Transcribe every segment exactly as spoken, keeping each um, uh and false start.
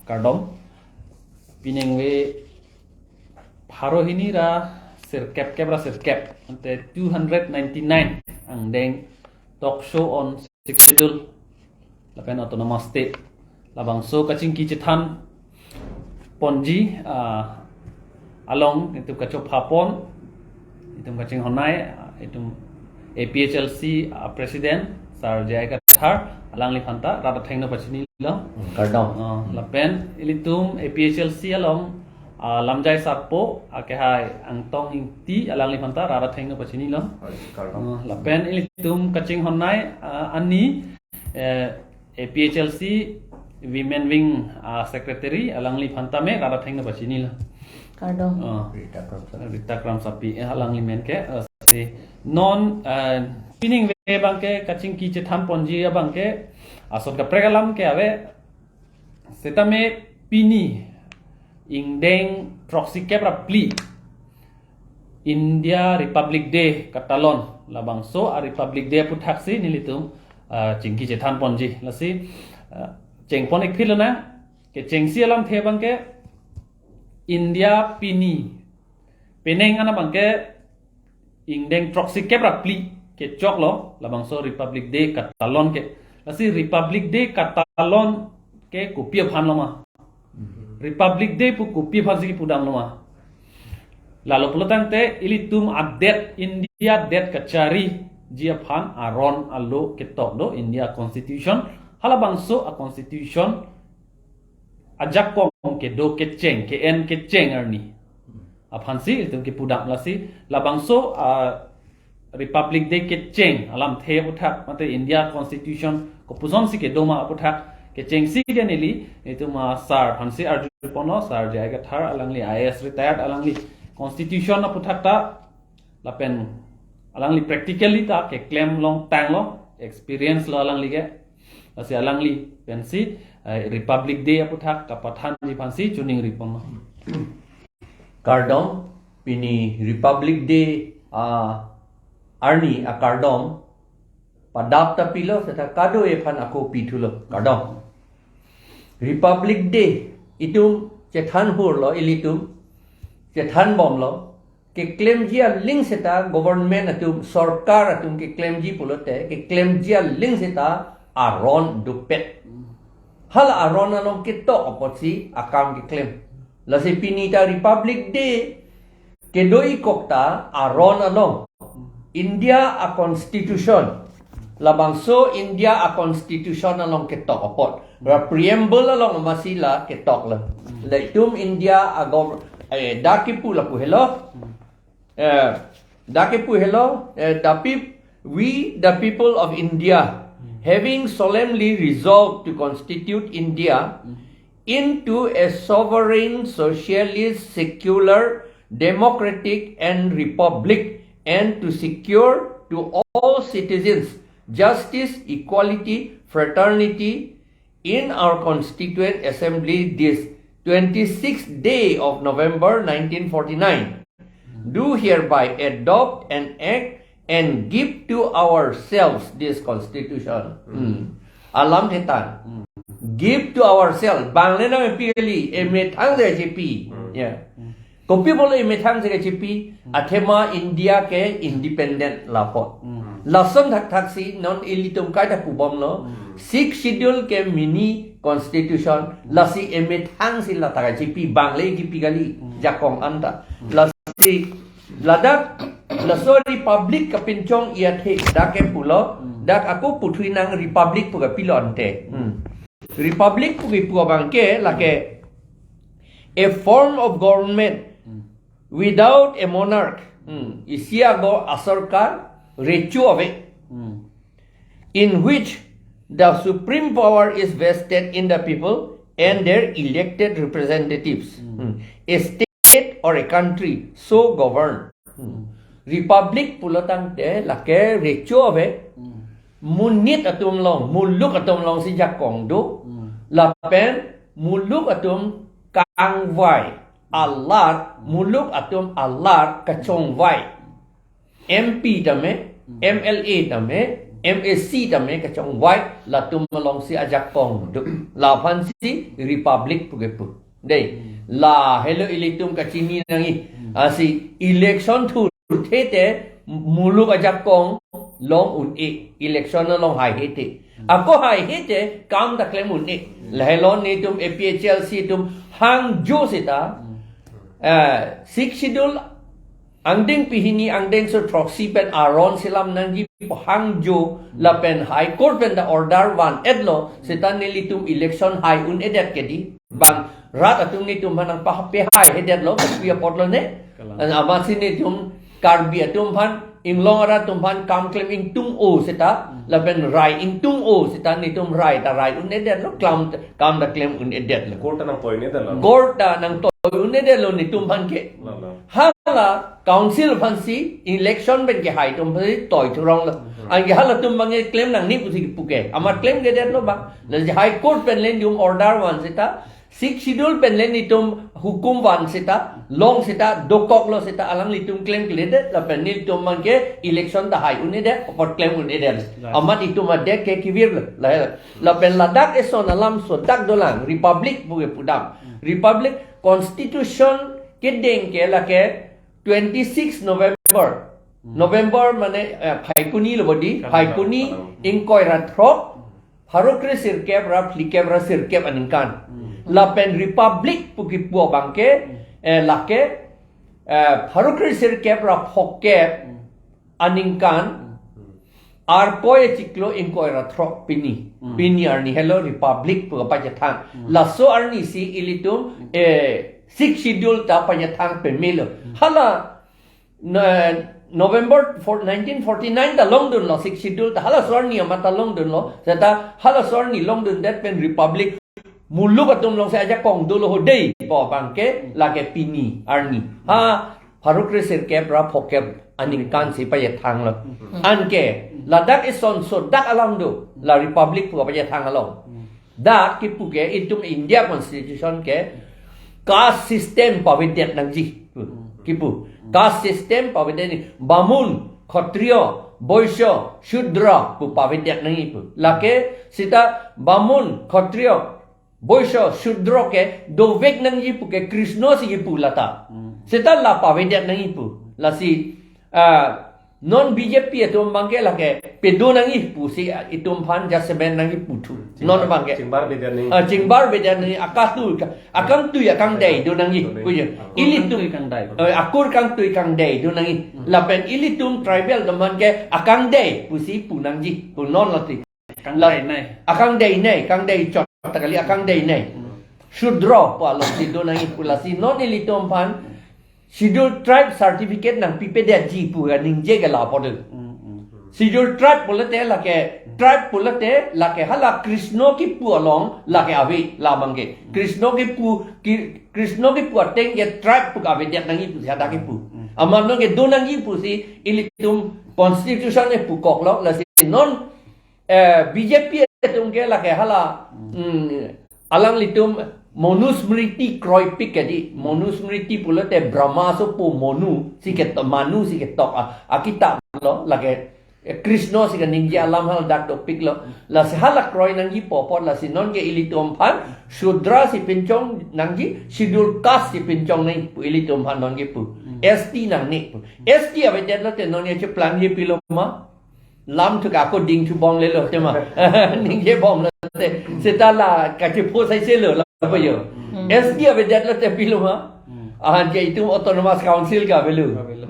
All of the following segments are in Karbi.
Kardom. Piningve pharo hini ra sirkep kep ra sirkep. Ante two hundred ninety-nine angdeng talk show on Sixth Schedule lapen Autonomous State. Labangso kachingki chethan ponji, ah, along itum kachopha pon, itum kachinghon-ai, ah, itum A P H L C, ah, President Sir J I Kathar, alangliphan ta rat athengno pachinilo. Kardom. Ah, lapen ilitum A P H L C along, ah, lamjai sarpo, ah, kehai Angtong Ingti, alangliphan ta rat athengno pachinilo. Kardom. Ah, lapen ilitum kachinghon-ai, ah, ani, eh, A P H L C Women Wing, ah, Secretary, alangliphan tame rat athengno pachinilo. Kardom. Ah, Rita Kramsapi. Rita Kramsapi, eh, alangli men ke, eh, si non, eh, piningve abangke kachingki chethan ponji abangke, ah, asot kaprek alam ke ave, setame pini ingdeng throksi kep ra phli India Republic Day katalon, labangso a Republic Day aphuthaksi nelitum, ah, chingki chethan ponji. Lasi, ah, chengpon-ik philonang, kechengsi alamthe abangke India pini penang an abangke ingdeng throksi kep ra phli kechoklo, labangso Republic Day katalon ke. Lasi Republic Day katalon ke kopi aphan lo ma? Republic Day pu kopi aphansi kipudam lo ma? Lalo pulotangte ilitum adet, India adet kachariji aphan aron alo ketok do, India Constitution. Halabangso a Constitution ajakong kedo kecheng, ke-en kecheng arni aphansi itum kipudam. Lasi labangso, ah, Republic Day kecheng alamthe aputhak, mate India Constitution kopusonsi kedo ma aputhak kechengsi ke neli, itum, ah, sir aphansi arju ponlo, Sir J I Kathar, alangli I A S retired, alangli Constitution aputhak ta lapen alangli practically ta keklem long tanglo, experience lo alangli ke. Lasi alangli pensi, eh, Republic Day aputhak kapathanji aphansi choningri ponlo. Kardom, pini Republic Day, ah, arni akardom padap ta pilo, seta kadokave aphan ako pithulo. Kardom. Republic Day itum chethan hurlo, ilitum chethan bomlo, keklemji aling seta government atum, sorkar atum keklemji pulote, keklemji aling seta aron dopet. Hala aron along ketok apotsi akam keklem. Lasi pini ta Republic Day kedo-ik kok ta aron along, India a Constitution, labangso India a Constitution along ketok apot, ra preamble along amatsi la ketok lo. La itum India a gov-, eh, dak kipu lapu helo. Eh, dak kipu helo, eh, the peop-, we the people of India, having solemnly resolved to constitute India into a sovereign, socialist, secular, democratic and republic, and to secure to all citizens justice, equality, fraternity in our Constituent Assembly this twenty-sixth day of November nineteen forty-nine, do hereby adopt an act and give to ourselves this Constitution. Hmm. Alamthe ta. Hmm. Give to ourselves. Bang le nangpi kali, emethang si kachepi. Hmm. Ya. Hmm. Kopi pulo emethang si kachepi, hmm, athema India ke independent lapo. Hmm. Lason thakthaksi non ilitum kaita pubomlo. Hmm. Sixth Schedule ke mini constitution, hmm, lasi emethang si la ta kachepi, bang le kipi kali, hmm, jakong anta. Hmm. Lasi ladak, laso republic kapinchong-i athe dak ke pulo, hmm, dak ako puthuinang republic pu kapilo ante. Hmm. Republic pu kipu abangke lake a form of government, hmm, without a monarch. Hmm. Isi ago asorkar recho ave. Hmm. In which the supreme power is vested in the people and their elected representatives. Hmm. Hmm. A state or a country so governed. Hmm. Republic pulotangte lake recho ave. Hmm. Monit atum along, muluk atum alongsi jakong do. Hmm. Lapen muluk atum kangvai alar, muluk atum alar kachongvai. M P tame, hmm, M L A tame, M A C tame kachongvai latum alongsi ajakong do. Laphansi Republic pu kepu. Dei, lahelo ilitum kachini nangji. Asi election thurthe te muluk ajakong long un-e, election along haihe te. Ako haihe te kam ta klem un-e. Lahelo netum A P H L C atum hangjo seta, eh, Sixth Schedule angdeng pehini angdengso throksi pen aron selam nangji pu hangjo lapen High Court pen ta order van-etlo, seta nelitum election hai un-edet ke dei. Bang rat atum netum aphan nangpahai-hedetlo, kopi apotlo ne. Kalang. An amatsi netum Karbi atum aphan, inglong arat atum aphan kam klem ingtung-o seta, lapen rai ingtung-o seta netum rai ta rai un-edetlo, kam, kam ta klem un-edetlo. Court ta nangtoi un-edetlo. Court ta nangtoi un-edetlo netum aphan ke. La, la. Hala council aphansi election pen kehai atum aphansi toi thuronglo. Anke halatum abang ke klem nangne pusi kepu ke. Amat klemkledetlo bang. Lasi High Court pen le netum order van seta, Sixth Schedule pen le netum hukum van seta, long seta, dokoklo seta, alanglitum klemkledet, lapen netum abang ke election ta hai un-edet, apot klem un-edet. Right. Amat itum adet ke kevirlo, lahelo. Lapen ladak eson alam sodak dolang, Republic pu kepudam. Republic Constitution kedeng ke lake twenty-six November. November mane, eh, Phaikuni lo bo dei, Phaikuni, ingkoi ra throk, pharo kre sirkep ra phlikep ra sirkep aningkan. Lapen Republic pu kepu abang ke, eh, lake, eh, pharo kre sirkep ra phokep aningkan, Arkoi achiklo ingkoi ra throk pini. Pini arni helo Republic pu kapachethang. Laso arnisi ilitum, eh, Sixth Schedule ta pachethang pemelo. Hala, na, November four, nineteen forty-nine ta longdunlo Sixth Schedule ta, halaso arni amat ta longdunlo. Seta halaso arni longdundet pen Republic muluk atum alongsi ajakong dolo ho dei pu abang ke lake pini arni. Ha, pharo kre sirkep ra phokep aningkansi pachethanglo. Anke ladak eson sodak alam do, la Republic pu pachethang along. Dak kepu ke itum India Constitution ke caste system pavedet nangji. Kepu caste system pavedet nangji, Bamun, Khattriya, Vaishya, Shudra pu pavedet nangji pu. Lake seta Bamun, Khattriya, Vaishya, Shudra ke dovek nangji pu ke Krishna si kepu lata. Seta la pavedet nangji pu. Lasi, ah, non B J P atum abang ke lake pedo nangji pusi, ah, itum aphan jasemen nangji puthu. Non abang ke. Chingbarvedet nangji. Ah, chingbarvedet nangji, akatui ka, akangtui akangdei do nangji. Do nangji. Kuya. Ilitum. Akangtui akangdei. Eh, akur kangtui kangdei do nangji. Lapen ilitum tribal atum aphan ke akangdei pusi pu nangji. Pu non lati. Kangdei nei. Akangdei nei, kangdei chot ta kali, akangdei nei. Shudra pu alongsi do nangji pu, lasi non ilitum aphan Schedule Tribe certificate nangpipedetji pu kaningje ke la apot do. Schedule Tribe pulote lake, tribe pulote lake hala Krishna kepu along lake ave labang ke. Krishna kepu, ki, Krishna kepu ateng ke tribe pu kavedet nangji pusi hadak kepu. Amat non ke do nangji pusi ilitum Constitution epukoklo, lasi non eh, B J P atum ke lake hala, mm, alanglitum Manusmriti kroipik ke dei, Manusmriti pulote Brahma asopo Manu si ketok, Manu si ketok a, akitap lo, lake, eh, Krishna si kaningje alam haladak dopiklo, lasi hala kroi nangji pu apot, lasi non ke ilitum aphan Shudra si pinchong nangji, Schedule Caste si pinchong nangji pu ilitum aphan non kepu. S T nangne pu. S T avedetlote non ke cheplangji pilo ma? Lam thu ka ako ding thu bom lelo tema. Ningje bomlote. Seta la kachepo sai selo la payo. S T avedetlote pilo ma? Ahan ke itum Autonomous Council ke avelo. Avelo.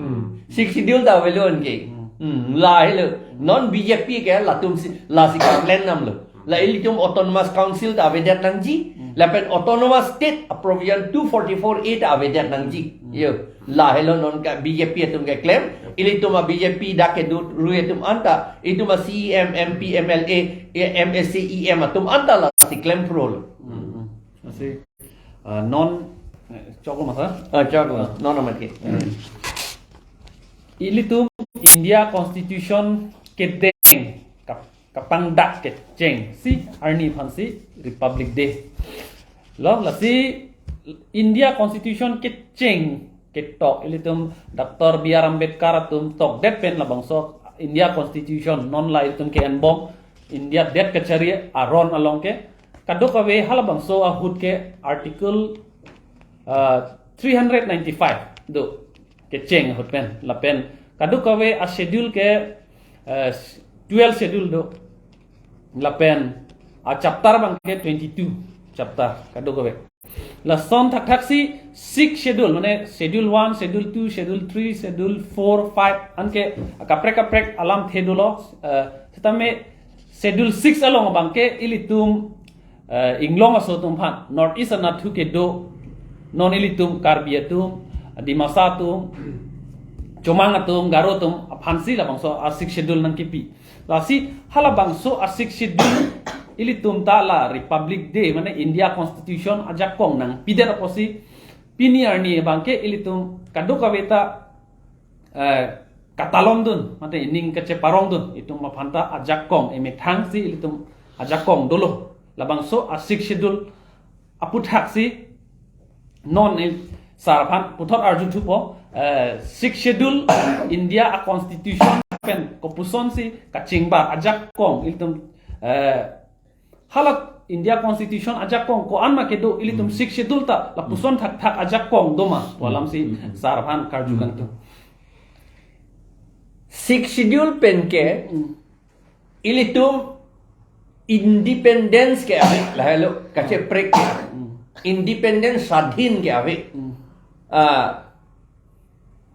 Sixth Schedule ta avelo anke. Lahelo. Non B J P ke latumsi, lasi kaplan namlo. La ilitum Autonomous Council ta avedet nangji. Lapen Autonomous State a provision two forty-four A ta avedet nangji. Yo. Lahelo non ka B J P atum keklem, ilitum a B J P dak kedo rui atum anta, itum a C E M, M P, M L A, eh, M A C, E M atum anta lasi klem pro lo. Hmm, hmm. Lasi, ah, non, eh, choklo masa? Ah, choklo. Non amat ke. Ilitum India Constitution kedeng kap-, kapangdak kecheng si arni aphansi Republic Day. Lo, lasi India Constitution kecheng ketok ilitum Doctor B R Ambedkar atum tokdet pen labangso India Constitution non la itum ke-enbom, India det kachari aron along ke, kadokave halabangso ahut ke Article, uh, three hundred ninety-five do, kecheng ahut pen, lapen kadokave a-schedule ke, uh, twelve schedule do, lapen a-chapter abang ke twenty-two chapter kadokave. Lason thakthaksi six schedule, mane schedule one, schedule two, schedule three, schedule four, five, anke kaprek kaprek alamthe dolo, eh, setame schedule six along abang ke ilitum, eh, inglong aso atum aphan, North East anatthu kedo, non ilitum Karbi atum, Dimasa atum, Chomang atum, Garo atum aphansi labangso a-six schedule nangkipi. Lasi halabangso a-six schedule ilitum ta la Republic Day, mane India Constitution ajakong nangpidet apotsi pini arni abang ke ilitum kadokave ta, eh, katalondun, mate ining kacheparongdun, itum aphan ta ajakong emethangsi ilitum ajakong dolo. Labangso a-six schedule aphuthaksi non, eh, sar aphan puthot arjuthupo, eh, six schedule India a-constitution pen kopusonsi kachingbar ajakong ilitum, eh, hala India Constitution ajakong ko-an ma kedo, ilitum six schedule ta lapuson thakthak ajakong doma pu alamsi sar aphan karju kangtung. Six schedule pen ke ilitum independence ke ave, lahelo kacheprek ke. Independence, swadhin ke ave. Ah,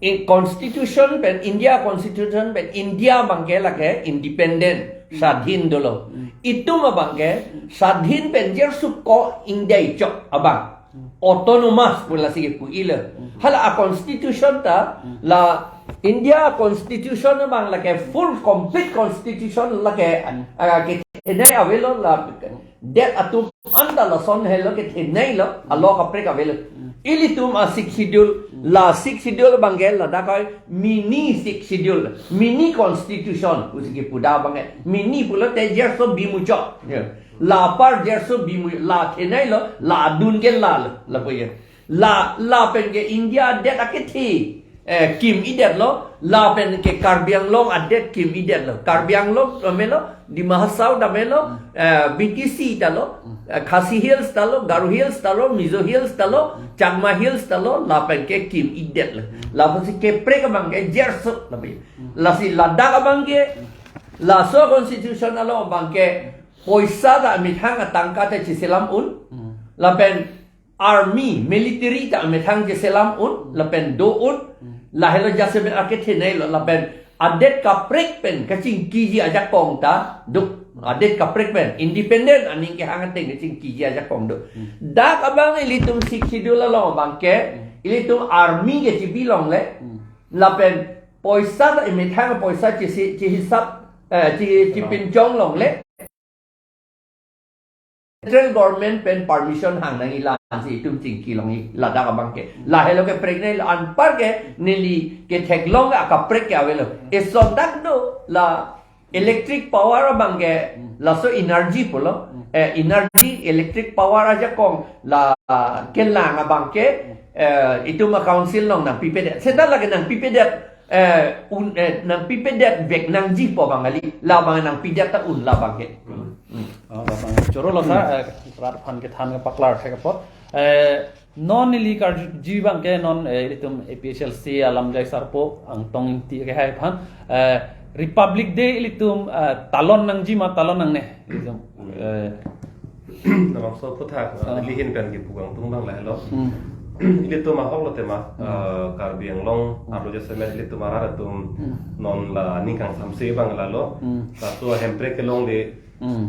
in constitution pen, India Constitution pen, India abang ke lake independent, swadhin dolo. Itum abang ke swadhin pen jersu ko India ichok abang. Autonomous pu lasi kipu ilo. Hala a-constitution ta la India Constitution abang lake full complete constitution lake, ah, kethenei avelo, la det atum anta lason helo kethenei lo, alo kaprek avelo. Ilitum a-six schedule, la six schedule abang ke ladak hoi mini six schedule, mini constitution pusi kipu da abang ke, mini pulote jerso bimuchok. Ya. La apar jerso bimu, la thenei lo, la adun ke la lo, lapu ya. La, lapen ke India adet akethe, eh, kim-idet lo, lapen ke Karbi Anglong adet kim-idet lo. Karbi Anglong tame lo, Dima Hasao tame lo, eh, B T C ta lo, eh, Khasi Hills ta lo, Garo Hills ta lo, Mizo Hills ta lo, Chakma Hills ta lo, lapen ke kim-idet lo. Lapusi keprek abang ke jerso, lapu ya. Lasi ladak abang ke, laso constitution along abang ke, poisa ta amethang atangka ta cheselam un, lapen army, military ta amethang cheselam un, lapen do un, lahelo jasemet akethenei lo, lapen adet kaprek pen kachingkiji ajakong ta do, adet kaprek pen, independent aning kehang ateng kachingkiji ajakong do. Dak abang ilitum six schedule along abang ke, ilitum army ke chibi longle, lapen poisa ta amethang poisa chisi, chihisap, eh, chi, chipinchong longle. Central government pen permission hang nangji, lasi itum chingki longji ladak abang ke. Lahelo keprek nangji, anpar ke neli ketheklong akaprek ke avelo. Eson dak do la electric power abang ke, laso energy pulo. Eh, energy, electric power ajakong la kelang abang ke, eh, itum a-council along nangpipedet. Seta lake nangpipedet, eh, un, eh, nangpipedet vek nangji pu abang kali, labang nangpidet ta un labang ke. Hmm. Oh, labang choro lo sa, eh, rat aphan kethan kepaklar thek apot. Eh, non neli karjuji abang ke non, eh, itum A P H L C alamjai sarpo Angtong Ingti kehai aphan, eh, Republic Day ilitum, eh, talon nangji ma talon nangne ilitum. Eh, Labangso aphuthak, ah, neli ahin pen kipu kangtung abang lahelo. Hmm. Ilitum ahok lote ma, ah, Karbi Anglong arlo jasemet ilitum arat atum non la ning kangsamse abang lalo. Hmm. Laso ahemprek kelongle,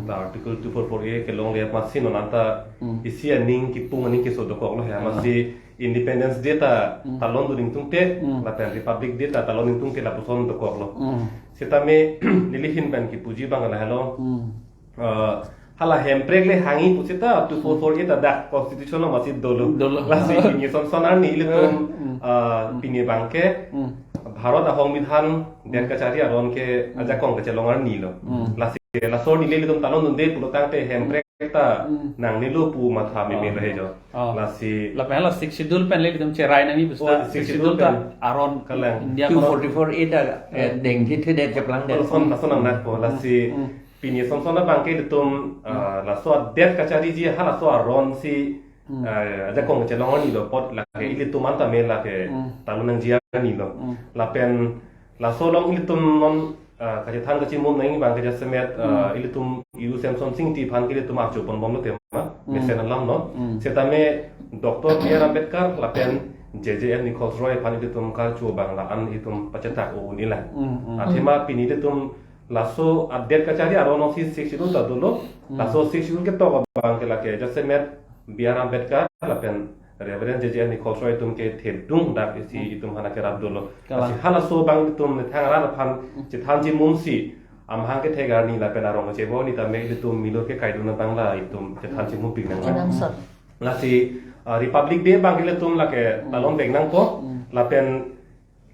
la Article two four four A kelongle amatsi non anta isi aning kipung aning keso dokok lo he, amatsi Independence Day ta talon dun ingtungte, lapen Republic Day ta talon ingtungte lapuson dokok lo. Hmm. Setame neli ahin pen kipuji abang lahelo. Hmm. Eh, hala hemprek le hangji pusita two four four A ta dak constitution along masi dolo. Dolo. Lasi pini son son arni ilitum, eh, pini abang ke Bharat ahongbidhan den kachari aron ke ajakong kachelong arni lo. Lasi laso arni le ilitum talon dunde pulotangte hemprek ta nangnelo pu matha meme lo he jo. Oh. Lasi Lapen la Sixth Schedule pen le ilitum cherai nangji pusi ta. Oh, Sixth Sixth Schedule Schedule ta pen. aron Kalang. India Two kon- forty-four A ta eh, dengji thedet cheplang det. Lason lason nang nak po lasi Mm. pini son son abang ke ilitum ah, laso adet kachariji halaso aron si ah, ajakong chelong arni lo apot lake ilitum anta me lake Mm. talun nangji arni lo. Mm. Lapen laso along ilitum non ah, kachethan kachimum nangji abang ke jasemet ah, ilitum Iru Semsonsing Ingti aphan ke ilitum archo ponbom lo tema. Mm. Mesen alam lo. Mm. Setame Doctor B R Ambedkar lapen J J M Nichols Roy aphan ilitum karcho abang la-an ilitum pachetak o un-e lang. Mm, mm. Athema pini ilitum laso adet kachari aron si Sixth Schedule ta dolo. Mm. Laso Sixth Schedule ketok abang ke lake jasemet B R Ambedkar lapen Reverend J J M Nichols Roy atum ke thedung dak isi itum aphan kerap dolo. Kalang. Lasi halaso abang itum nethang rat aphan chethan chimum si amahang kethek arni lapen arong kachebo arni tame ilitum milor ke kaidun abang la itum chethan chimum pik nang. Kenangsot. Lasi ah, Republic Day abang ilitum lake talon beng nangpo. Mm. Lapen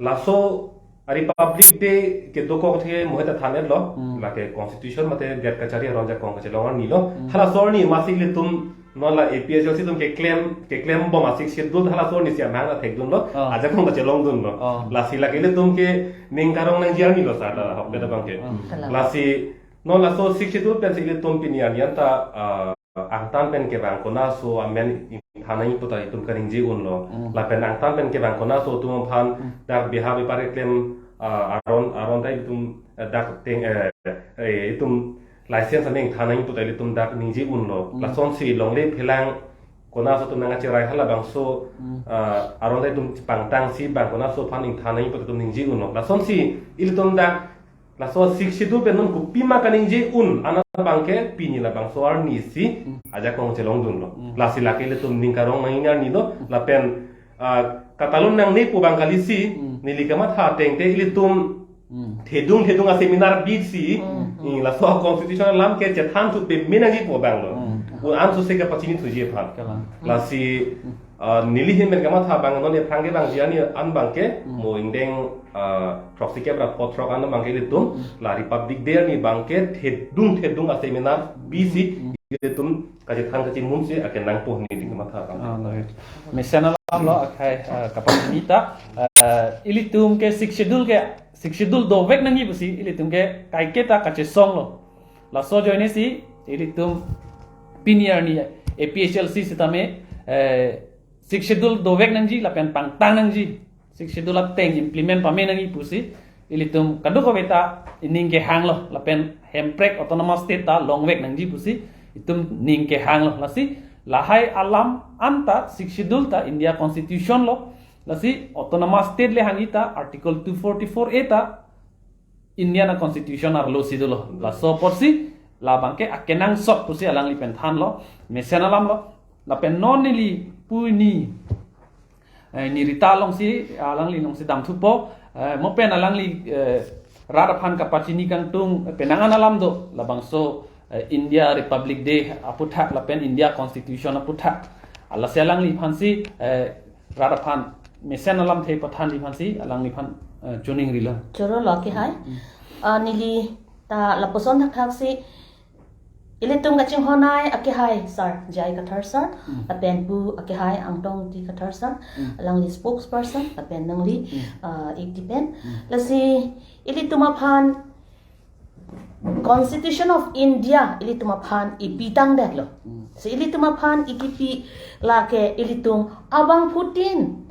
laso ah, Republic Day kedokok the mohe ta than-et lo. Mm. Lake constitution mate det kachari aron ajakong kachelong arni lo. Mm. Halaso arni masi ilitum non la A P H L C atum keklem keklem bom a Sixth Schedule halaso arni si amahang ta thekdun lo. Ah. Ajakong kachelong dun lo. Ah. Lasi lake ilitum ke ning karong nangji arni lo sir la hokpet abang ke. Mm. Kalang. Lasi non laso Sixth Schedule pen si ilitum pini arni anta ah, angtan pen kevang konaso amen ingthan nangji pu ta itum kaningje un lo. Mm. Lapen angtan pen kevang konaso atum aphan Mm. dak beha bepar keklem ah, aron aron ta itum eh, dak teng eh, eh, itum license amen ingthan nangji pu ta ilitum dak ningje un lo. Mm. Lasonsi longle phelang konaso atum nangkacherai halabangso Mm. ah, aron ta itum pangtang si bang konaso aphan ingthan nangji pu ta itum ningje un lo. Lasonsi ilitum dak laso Sixth Schedule pen non kopima kaningje un an abang ke pini labangso arni si Mm. ajakong chelong dun lo. Mm. Lasi lake ilitum ning karong nangji arni lo lapen ah, katalun nangne pu abang kali si Mm. neli kamatha ateng te ilitum Mm. thedung thedung a seminar bi si Mm. eh, laso constitution alam ke chethan thu peme nangji pu abang lo. Mm. Un an sose kapachini thuji aphan. Kalang. Lasi ah, neli ahin pen kamatha abang non ephrang kevangji arni an abang ke Mm. mo ingdeng ah, throksi kep ra pho throk an abang ke ilitum la Republic Day arni abang ke thedung thedung a seminar bi si ilitum kachethan kachimum si akenangpo neli ahin kamatha abang. Ah, right. Mesen alam lo akhai ah, kapachini ta ah, ilitum ke Sixth Schedule ke Sixth Schedule dovek nangji pusi ilitum ke kaiketa kachesong lo. Laso ajoine si ilitum pini arni A P H L C sitame eh, Sixth Schedule dovek nangji lapen pangtang nangji. Sixth Schedule ateng implement pame nangji pusi ilitum kadokave ta ining kehang lo lapen Hemprek Autonomous State ta longvek nangji pusi itum ning kehang lo. Lasi lahai alam anta Sixth Schedule ta India Constitution lo. Lasi Autonomous State le hangji ta Article two forty-four A ta Indian a constitution arlo si dolo. Laso apotsi labang ke akenangsot pusi alangli pen thanlo, mesen alam lo. Lapen non neli puni eh, ni Rita alongsi alangli alongsi damthupo eh, mo pen alangli eh, rat aphan kapachini kangtung eh, penang an alam do labangso eh, India Republic Day aputhak lapen India Constitution aputhak. Lasi alangliphan si eh, rat aphan mesen alamthe pathanji aphan si alangliphan eh, chuning rilo. Choro lo ke hai. Ah, neli ta lapuson thakthak si ilitum kachinghon ai ake hai sir, J I Kathar sir, Mm. lapen pu ake hai Angtong T Kathar sir, Mm. alangli spokesperson, lapen nangli Mm. ah, ekti pen. Mm. Lasi ilitum aphan Constitution of India ilitum aphan ipitang detlo. Mm. Si ilitum aphan ikipi lake ilitum abangphutin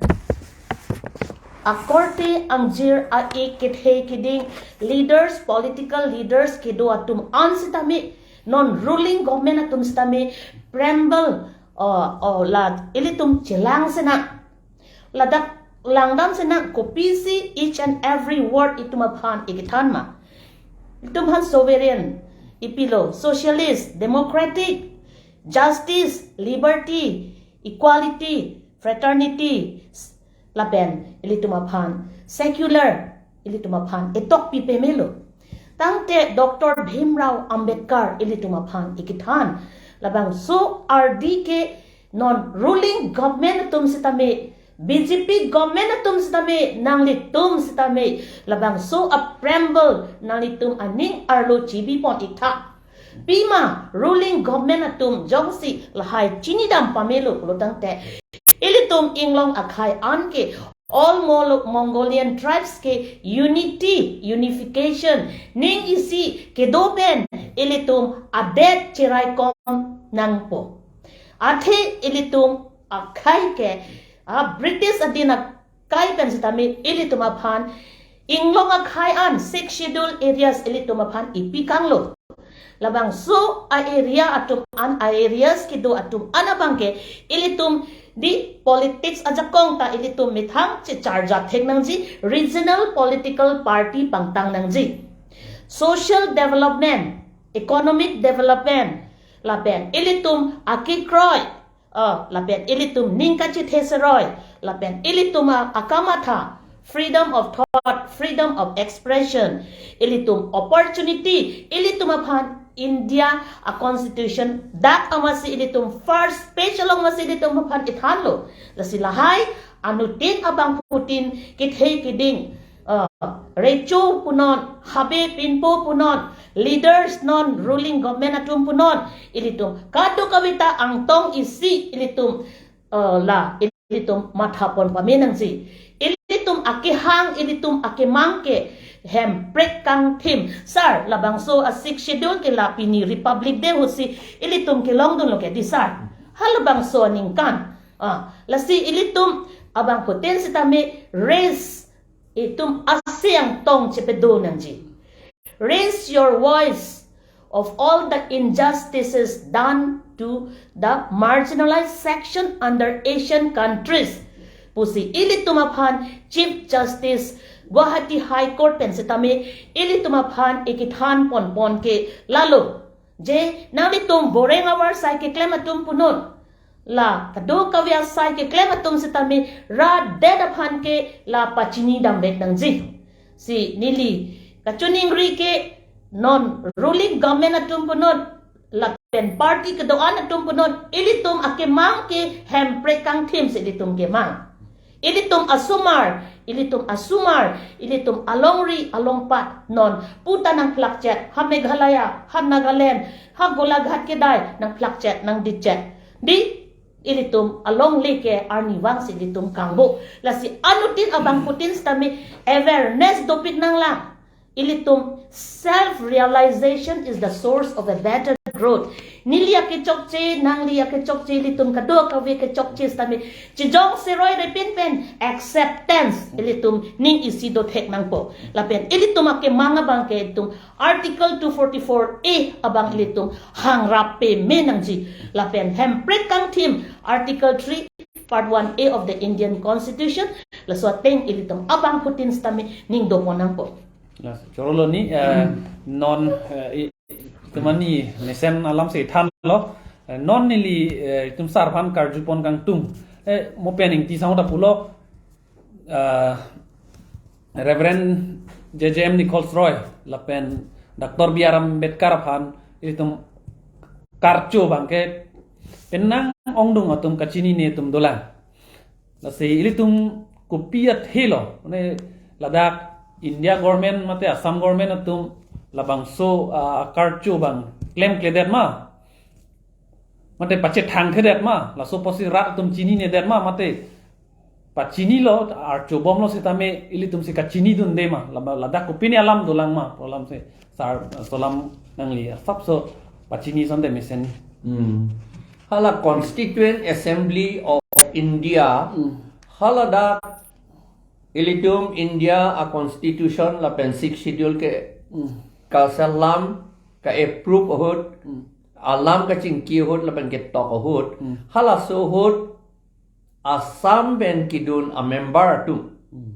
akorte angjir a-ek kethe keding leaders, political leaders kedo atum an sitame, non ruling government atum sitame preamble o o la ilitum chelang sena. Ladak langdam sena kopisi each and every word itum aphan ikithan ma. Itum aphan sovereign, ipilo, socialist, democratic, justice, liberty, equality, fraternity, lapen ilitum aphan secular, ilitum aphan etok pipemelo. Tangte Doctor Bhimrao Ambedkar ilitum aphan ikithan labangso ardi ke non ruling government atum sitame, B J P government atum sitame, nanglitum sitame labangso a preamble nanglitum aning arlo chibipon itha. Pima ruling government atum jongsi lahai chinidam pamelo pulotangte, ilitum inglong akhei an ke all Mol- Mongolian tribes ke unity, unification, ning isi kedo pen ilitum adet cheraikom nangpo. Athe ilitum akhei ke, a British adin akai pen sitame ilitum aphan inglong akhei an Sixth Schedule areas ilitum aphan ipikanglo. Labangso a-area atum an, a-areas kedo atum an abang ke ilitum di politics ajakong ta ilitum methang checharja thek nangji, regional political party pangtang nangji. Social development, economic development, lapen ilitum akekroi, uh, lapen ilitum ning kachithe seroi, lapen ilitum a- akamatha, freedom of thought, freedom of expression, ilitum opportunity, ilitum aphan India a constitution dak amasi ilitum first page along masi ilitum aphan ithanlo. Lasi lahai anuttin abangphutin kethei keding, uh, recho punon, habe pinpo punon, leaders non, ruling government atum punon, ilitum kadokaveta angtong isi ilitum, uh, la ilitum mathapon pame nangji. Ilitum akehang, ilitum akemang ke hemprek kangthim. Sir, labangso a Sixth Schedule ke la pini Republic Day ahutsi ilitum kelongdunlo ke di sir. Halabangso aningkan. Ah, lasi ilitum abangphutin sitame raise itum ase angtong chepedo nangji. Raise your voice of all the injustices done to the marginalized section under Asian countries pusi ilitum aphan Chief Justice Guwahati High Court pen sitame ilitum aphan ikithan ponpon ke lalo. Je nanglitum boreng avarsai keklem atum punon, la kadokave asai keklem atum sitame radet aphan ke la pachinidam vek nangji. Si neli kachiningri ke non ruling government atum punon, lapen party kedo-an atum punon, ilitum akemang ke hemprek kangthim si ilitum kemang. Ilitum asomar, ilitum asomar, ilitum alongri alongpat non puta nangphlakchet, ha Meghalaya, ha Nagaland, ha Golaghat kedai nangphlakchet, nangdichet. Di ilitum alongle ke arnivang si ilitum kangbo. Lasi anuttin abangphutin sitame awareness dopik nanglang. Ilitum self realization is the source of a better growth. Neli akechokche, nangli akechokche, ilitum kadokave kechokche sitame chijong seroi repin pen acceptance ilitum ning isi do thek nangpo. Lapen ilitum akemang abang ke ilitum Article two forty-four A abang ilitum hangrap peme nangji. Lapen hemprek kangthim Article three Part one A of the Indian Constitution, laso ateng ilitum abangphutin sitame ning dopon nangpo. Las, chorolo ni, eh, non, eh, i- itum ani mesen alam si thanlo, eh, non neli, eh, itum sar aphan karjupon kangtung. Eh, mo pen ingti sang ta pulo, eh, Reverend J J M Nichols Roy, lapen Doctor B R Ambedkar aphan, itum karcho abang ke penang ongdung atum kachinine atum dolang. Lasi ilitum kopi athelo, mane ladak India government mate Assam government atum labangso, ah, karcho abang klemkledet ma, mate pachethangthedet ma, laso apotsi rat atum chininedet ma, mate pachinilo, archobomlo sitame ilitum si kachinidunde ma, laba- ladak kopine alam dolang ma, pu alam si sar, laso alam nangli asapso pachini asonte mesen. Hmm. Hala Constituent Assembly of India, hmm, haladak ilitum India a Constitution lapen Sixth Schedule ke, hmm, kaselam, ka-approve ahut, hmm, alam kachingki ahut lapen ketok ahut, hmm, halaso ahut Assam pen kedun a member atum, hmm,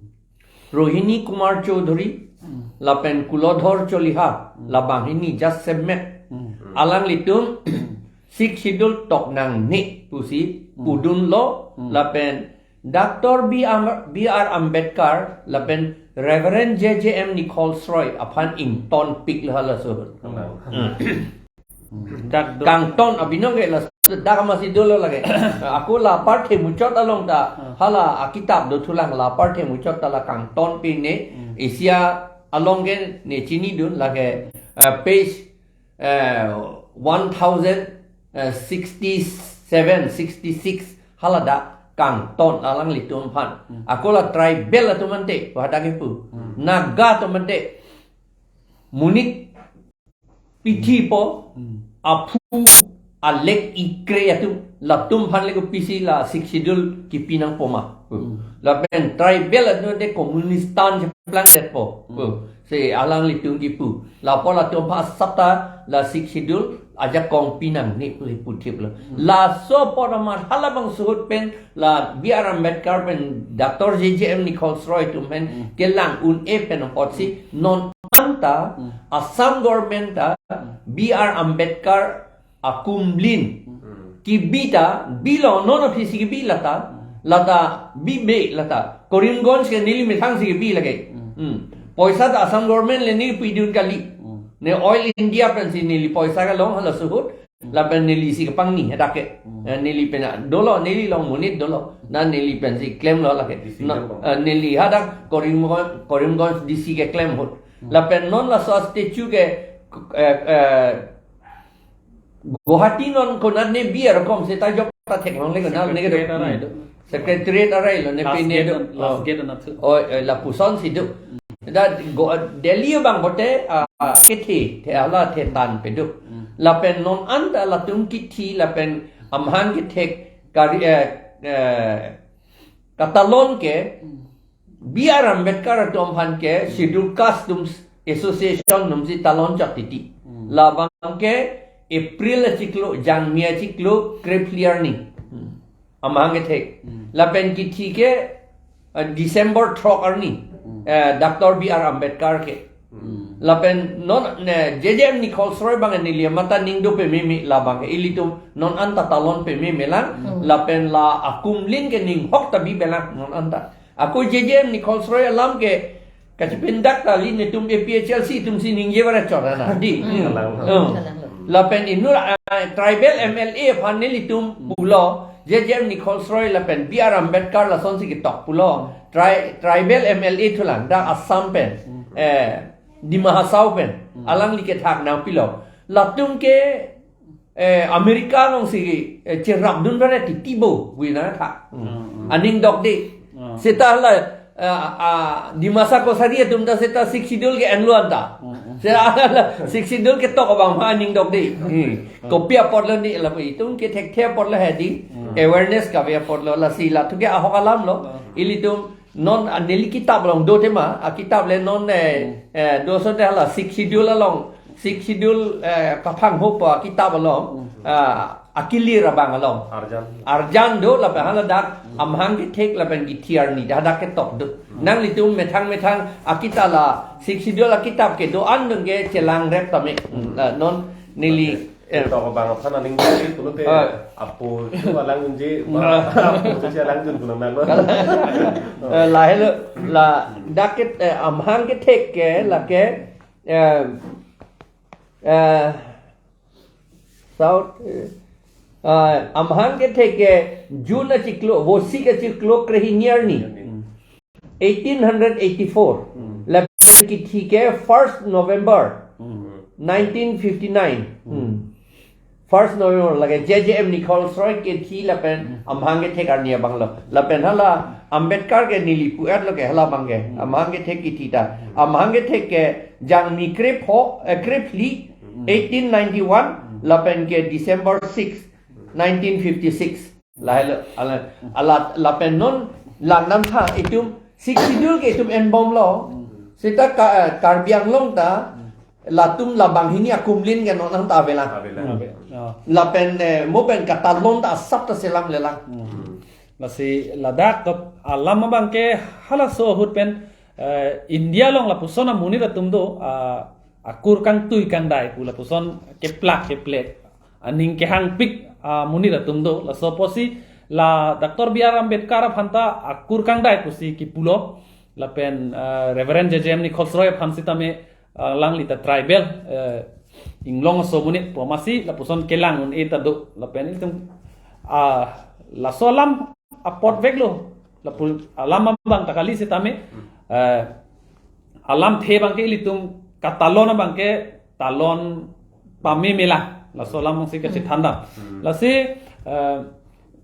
Rohini Kumar Chowdhury, hmm, lapen Kulodhar Choliha, hmm, labang hini jasemet, hmm, alanglitum Sixth Schedule tok nangne pusi, hmm, pudunlo, hmm, lapen Doctor B R, B R Ambedkar lapen Reverend J J M Nichols Roy aphan ingtonpiklo halaso ahut. Hmm. Hmm. Dak do- Kangton abinong ke laso dak masi dolo lake. Ako lapar themuchot along ta, hmm, hala akitab dothulang, lapar themuchot ta la kangtonpine, hmm, Asia along ke ne chinidun lake, eh, page eh, one thousand sixty-seven, sixty-six haladak kangton alanglitum aphan. Hmm. Ako la tribal atum ante, hadak kipu. Hmm. Naga atum ante, monit pithi po, Hmm. aphu, alek ikre atum, latum aphan le kopisi la Sixth Schedule kipi nangpo ma. Hmm. Lapen tribal atum ante communist tan cheplang detpo. Hmm. Si alanglitum kipu. Lapu latum aphan asap ta la Sixth Schedule ajakong pinangne pu puthip lo. Hmm. Laso apot amat halabangso ahut pen la B R Ambedkar pen Doctor J J M Nichols Roy atum pen Hmm. kelang un-e pen apotsi non anta Hmm. Assam government ta Hmm. B R Ambedkar akumlin Hmm. kibi ta bilo, non aphi si kibi lata, Hmm. lata bibe lata Karimganj ke neli methang si kibi lake. Hmm. Hmm. Poisa ta Assam government le neli pidun kali. Hmm. Ne Oil India pensi neli poisa kelong halaso ahut. Hmm. Lapen neli si kepangni hadak ke. Hmm. Eh, neli pen dolo, neli along monit dolo. Na neli pensi klemlo lake. D C Na, dolo. eh, neli hadak Karimganj, Karimganj D C keklem ahut. Hmm. Lapen non laso statue ke, eh, eh, Guwahati non konat ne bi arokom seta jok ta theklongle konat ne kedo. Secretariat arai do. Secretariat arai lo ne Last pine gate do. an, last Oh. gate anat thu. Oh, eh, lapuson si do. Da go Delhi abang bote, ah, kethe, the ala the tan pedo. Hmm. Lapen non anta latum kithi lapen amahang kethek kari, eh, eh, katalon ke Hmm. B R Ambedkar atum aphan ke Schedule Caste atum Association atum si talon chak titi. Hmm. Labang ke April achiklo, Jangmi achiklo, krephli arni. Hmm. Amahang kethek. Hmm. Lapen kithi ke, eh, December throk arni. Hmm. Eh, Doctor B R Ambedkar ke. Hmm. Lapen non, ne, J J M Nichols Roy abang neli mata ning do pememe labang ke. Ilitum non anta talon pememe lang. Hmm. Lapen la akumlin ke ning hok ta bibe lang non anta. Ako J J M Nichols Roy alam ke kachipindak ta li netum A P H L C atum si ningje bara chora na. Di. Hmm. Kalang. Hmm. Kalang. Lapen inut, ah, tribal M L A aphan nelitum pulo. J J M Nichols Roy lapen B R Ambedkar lason si ketok pulo. Tri-, tribal M L A thulang dak Assam pen. Hmm. Eh, Dima Hasao pen. Hmm. Alangli kethak nangpilo. Latum ke eh, America along si, eh, cherapdun pen titi bo, wi na tha. Hmm. Hmm. Aning dokde. Hmm. Seta la, eh, ah, Dimasa Kachari atum ta seta Sixth Schedule ke-enlo anta. Hmm. Seta la Sixth Schedule ketok abang ma aning dokde. Hmm. Kopi apotlo ne lapu itum ke thekthe apotlo hedi. Hmm. Awareness kave apotlo lasi la thu ke ahok alam lo. Hmm. Ilitum non, ah, neli kitap along do tema, akitab le non, eh, Hmm. eh, do so de hala Sixth Schedule along, Sixth Schedule, eh, kaphang hopo kitap along, Hmm. ah, akilir abang along. Arjan. Arjan do lapen haladak Hmm. amahang kethek lapen kithi arni dak ketok do. Hmm. Nanglitum methang methang akita la Sixth Schedule akitap kedo-an dong ke chelang rep tame. Hmm. Hmm, la non neli Okay. Eh. Tok abang aphan aning jisi pulote Ah. apo itu alang unji, Ah. apo itu si alang jun punang nang. Eh, lahelo, la dak ke, eh, amahang kethek ke, lake, eh, eh, South, eh, ah, amahang kethek ke June achiklo, Vosik achiklo krehini arni. Hmm. Eighteen hundred eighty-four. Hmm. Lapen kithi ke first November Hmm. nineteen fifty-nine. Hmm. Hmm. First November lake J J M Nichols Roy kithi lapen Hmm. amahang kethek arni abang lo. Lapen hala Ambedkar ke neli pu-et lo ke hala abang ke. Hmm. Amahang kethek kithi ta. Amahang kethek ke Jangmi krepho, eh, krephli, Hmm. eighteen ninety-one, Hmm. lapen ke December six, nineteen fifty-six. Lahelo, ala, ala, lapen non, langdam tha, itum, Sixth Schedule ke itum enbomlo. Hmm. Seta ka, eh, Karbi Anglong ta, Hmm. latum labang hini akumlin ke non anta avelang. Avelang. Hmm. Oh. Lapen, eh, mo pen katalon ta asap ta selam lelang. Hmm. Lasi ladak ke alam abang ke halaso ahut pen, eh, India along lapuson amonit atum do, ah, akur kangtui kangdai pu lapuson keplak keplek aning kehangpik, ah, monit atum do. Laso apotsi la Doctor B R Ambedkar aphan ta akur kangdai pusi kipulo. Lapen, ah, Reverend J J M Nichols Roy aphan sitame, ah, alangli ta tribal, eh, inglong aso monit pu amatsi lapuson kelang un-e ta do. Lapen itum, ah, laso alam apot veklo. Lapu alam abang ta kali sitame, eh, alamthe abang ke ilitum katalon abang ke talon pame mela. Laso alam si kachethan dam. Hmm. Lasi, eh,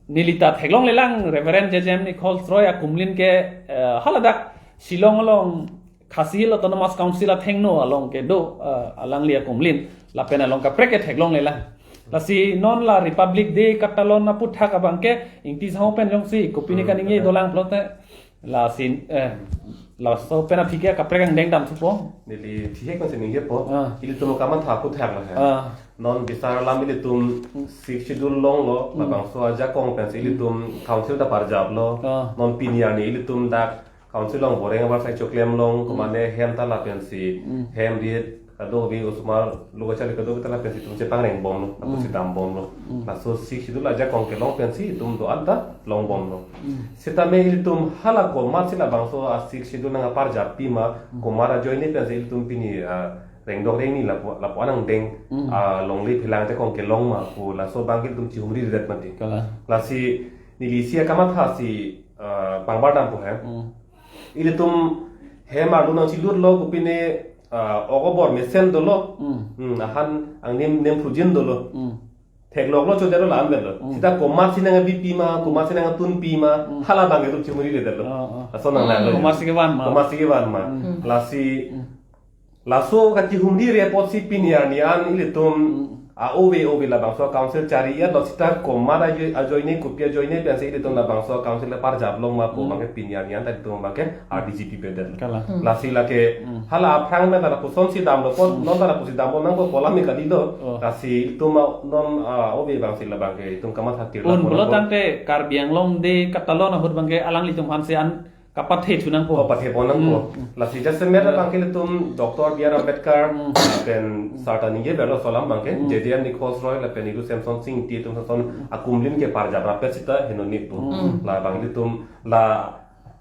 neli ta theklonglelang Reverend J J M Nichols Roy akumlin ke, eh, haladak Shillong along Khasi Hills Autonomous Council athengno along kedo, eh, alangli akumlin. Lapen along kaprek ke theklonglelang. Lasi non la Republic Day katalon aputhak abangke Ingti Sangho pen jongsi kopine Hmm, kaningje betul. dolang pulote. Lasi, eh, laso pen aphi ke kaprek angdeng dam thupo. Neli thihek nangsi ningjepo. Ah. Ilitum kamatha aputhak la he. Ah. Non bisar alam ilitum Hmm. Sixth Schedule longlo, Hmm. labangso ajakong pensi ilitum council ta parjaplo. Ah. Non pini arni ilitum dak council along boreng abar sai choklem long, Hmm. komane hem ta lapensi, Hmm. hem rit, kadokave osomar lo kachari kadokave ta lapensi itum chepangreng bomlo, Hmm. lapusi dam bomlo. Hmm. Laso Sixth Schedule ajakong kelong pensi itum do-an ta long bomlo. Hmm. Sitame ilitum hala komatsi labangso a Sixth Schedule nangparjap pima, Hmm. komat ajoine pensi ilitum pini, ah, rengdok rengni lapu, lapu-an angdeng, Hmm. ah, longle phelang ajakong kelong ma pu laso abangke itum chihumriredet mati. Kalang. Lasi neli isi akamatha si, ah, pangbar dampo he. Hmm. Ilitum hem arlo nangchilutlo kopine, ah, ok obor mesen dolo. Hmm. Hmm, ahan angnim nem phujin dolo. Hmm. Thekloklo chodetlo la-an avelo. Hmm. Sita komatsi nangbi pima, komatsi nangtun pima, Hmm. hala abangke itum chihumriredetlo. Oh, oh. Laso nang Hmm. nang. Komatsi kevan ma. Komatsi kevan ma. Hmm. Lasi Hmm. laso kachihumrire apotsi pini arni an ilitum Hmm. a ove ove labangso council chari-etlo sita komat ajo-, ajoine kopi ajoine pensi ilitum labangso council parjap long ma pu Hmm. abangke pini arni an ta itum abangke R D G P bedet. Kalang. Hmm. Lasi lake Hmm. hala aphrang me ta lapuson si damlo pon, Hmm. non ta lapusi dam pon nangpo pu alam me kalilo. Oh. Lasi itum a non, ah, ove abangsi labangke itum kamatha tirlo Un pon pulo nangpo. Tangte Karbi Anglong Day katalon ahut abangke alanglitum aphansi an kapathe thu nangpo. Oh, pathe pon nangpo. Hmm, hmm. Lasi jasemet Hmm. abangke ilitum Doctor B R Ambedkar, Hmm. pen Hmm. sarta ningjeverlo laso alam abangke, Hmm. J J M Nichols Roy lapen Nilu Samson Sing Ingti atum Samson Hmm. akumlin ke parjap rapet sita henoni pu. Hmm. Labang ilitum la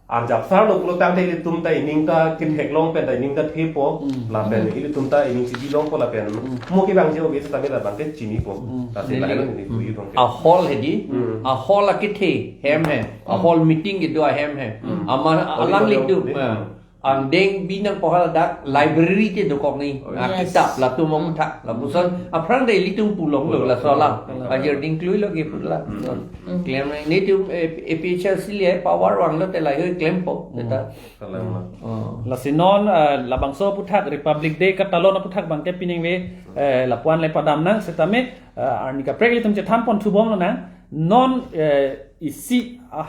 arjap sarlo pulo tangte ilitum ta ining ta ketheklong pen ta ining ta thepo, Hmm. lapen Hmm. ilitum ta ining chidi longpo lapen Hmm. mo kevangji ove sitame labangke chinipo. Hmm. Lasi Neli, lahenlo neli hmm. hui abangke. A hall hedi, Hmm. a hall akethe, hem he, a Hmm. hall meeting kedo ahem he. Hmm. Ama Auditorium, alanglitum, eh, angdeng binang pohal dak library te dokok ni, Oh, ah, yes. kitab latum Hmm. aputhak, lapuson, aphrang de ilitum pulonglo, Pulo. laso alam. Hmm. Ajir dingklui lo ke pula. Hmm. Hmm. Klem nelitum, eh, A P H L C le power vanglo te lahei klempo, Hmm. teta. Kalang ma. Oh. Lasi non, eh, labangso aputhak Republic Day katalon aputhak abangke pining ave, eh, lapu-an le padam nang sitame, eh, arni kaprek ilitum chethan pon thu bomlo nang. Non, eh, isi, ah,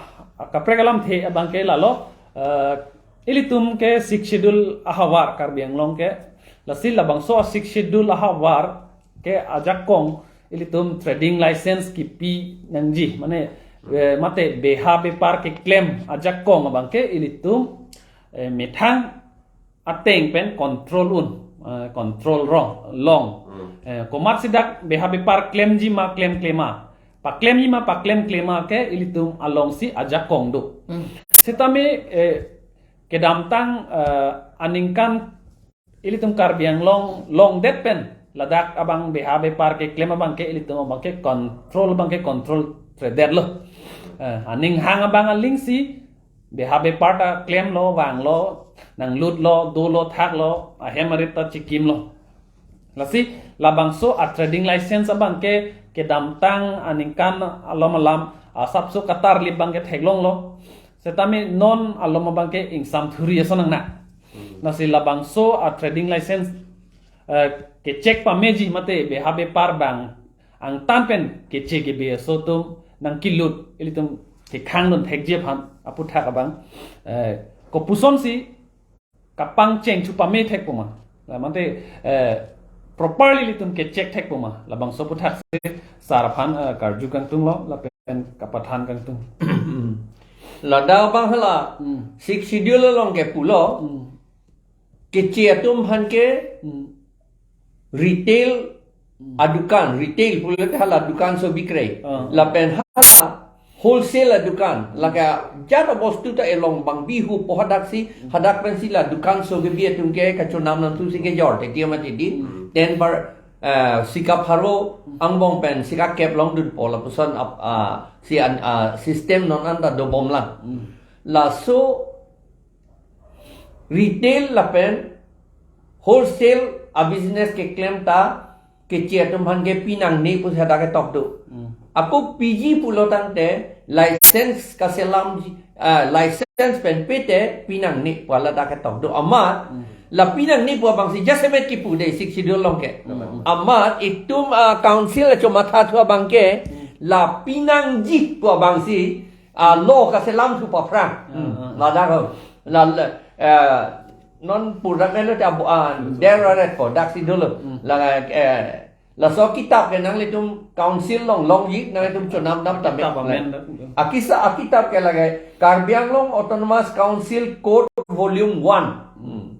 kaprek alamthe abangke lalo, eh, ilitum ke Sixth Schedule ahavar Karbi Anglong ke. Lasi labangso a Sixth Schedule ahavar ke ajakong ilitum trading license kipi nangji. Mane, eh, mate beha bepar keklem ajakong abangke ilitum, eh, methang ateng pen control un, eh, control rong, long. Hmm. Eh, komatsi dak beha bepar klemji ma klemkle ma. Paklemji ma paklemkle ma ke ilitum alongsi ajakong do. Hmm. Sitame, eh, kedamtang, eh, aningkan ilitum Karbi Anglong longdet pen ladak abang beha bepar keklem abangke ilitum abangke control abangke control tredetlo. Eh, aning hang abang alingsi beha bepar ta klemlo, vanglo, nanglutlo, dolo, thaklo, ahem arit ta chikimlo. Lasi labangso a trading license abangke kedamtang aningkan alom alam asapso katarlip abangke theklonglo. Sitame non alom abangke ingsam thuri ason nangnang. Hmm. Lasi labangso a trading license, eh, kecheck pameji mate beha bepar abang angtan pen keche kebe aso atum nangkilut ilitum kekhang dun thekji aphan aputhak abang, eh, kopusonsi kapangcheng chu pame thekpo ma. La mate, eh, properly ilitum kecheck thekpo ma. Labangso aputhak si sar aphan, eh, karju kangtunglo, lapen kapathan kangtung. Ladak abang hala, Hmm. Sixth Schedule along ke pulo, Hmm. keche atum aphan ke Hmm. retail Hmm. adukan, retail pulote hala dukan so bikrei. Ah. Lapen hala wholesale adukan, lake jat abostu ta elong bang bihu po hadak si, Hmm. hadak pensi la dukan so kebi atum ke kachonam nangthu si kejor, teti ama teti, Hmm. ten bar, eh, sika pharo Hmm. angbong pen sika kep longdunpo lapuson ap-, ah, si an, ah, system non anta dobomlang. Hmm. Laso retail lapen wholesale a business keklem ta keche atum aphan ke pinangne pusi hadak ketok do. Hmm. Ako piji pulo tangte license kaselam, ah, license pen pete pinangne pu ladak ketok do. Amat, hmm, la pinangne pu abangsi jasemet kipu de Sixth Schedule along ke. Hmm. Amat itum, ah, council achomatha thu abang ke, hmm, la pinangji pu abangsi, ah, law kaselam thu paphrang. Hmm. Hmm. Ladak ho. La, la, eh, non pura ke lo ta bu-, ah, hmm, der ret po, daksi dolo. Hmm. La, eh, laso kitab ke nanglitum council along longji, nanglitum chonam dam ta me. Kitab amen dak. Akisa akitab ke lake Karbi Anglong Autonomous Council Code Volume one. Hmm.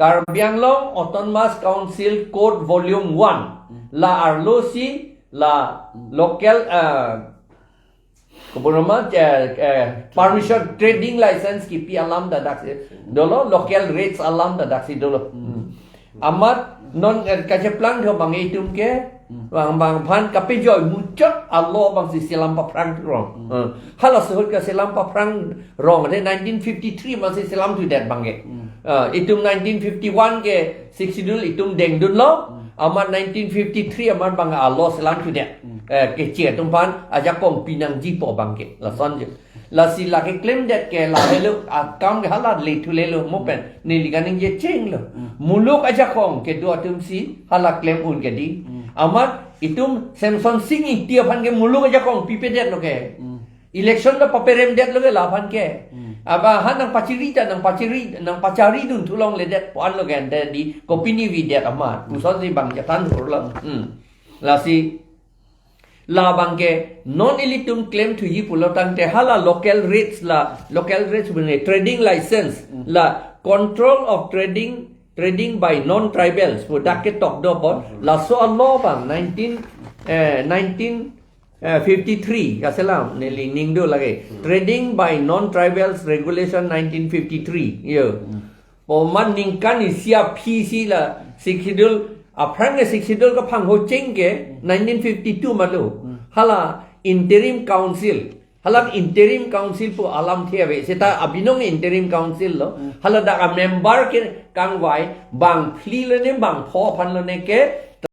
Karbi Anglong Autonomous Council Code Volume one. Hmm. La arlosi la, hmm, local, eh, Koboroma, eh, eh, permission, trading license kipi alam ta daksi dolo, local rates alam ta daksi dolo. Hmm. Amat non, eh, kacheplang tho abang itum ke, hmm, bang, bang aphan kapejoi muchot a-law abangsi selam paphrang thu rong. Hmm. Eh, hala ahut kaselam paphrang rong de nineteen fifty-three abangsi selam thudet abang ke. Hmm. Eh, itum nineteen fifty-one ke Sixth Schedule itum dengdunlo, hmm, amat nineteen fifty-three amat abang a-law selam thudet. Hmm. Eh, keche atum aphan ajakong pinangji pu abang ke. Lason je. Lasi lake klemdet ke lahelo, akam ke hala le thulelo, mo pen neli kaningje chenglo. Hmm. Muluk ajakong kedo atumsi hala klem un ke di. Hmm. Amat itum Semson Sing Ingti aphan ke muluk ajakong pipedetlo ke. Hmm. Election ta paperemdetlo ke la aphan ke. Hmm. Aba ha nangpachiri ta, nangpachiri, nangpacharidun thu longledet pu anlo ke ante di kopine videt amat. Hmm. Pusonsi abang chethan thurlo. Hmm. Lasi la abang ke non ilitum klem thuji pulo tangte hala local rates la, local rates bene trading license, hmm, la control of trading, trading by non-tribals pu dak ketok do bon. Hmm. Laso a-law abang nineteen, eh, nineteen, eh, fifty-three kaselam neli ning do lake. Hmm. Trading by Non-Tribals Regulation nineteen fifty-three. Yo. Hmm. Pu amat ningkan isi aphi si la Sixth Schedule, aphrang ke Sixth Schedule kaphangho cheng ke nineteen fifty-two matlo. Hmm. Hala interim council. Hala interim council pu alamthe ave. Seta abinong interim council lo. Hmm. Hala dak a-member kekangvai bangphli lone bangpho aphan lone ke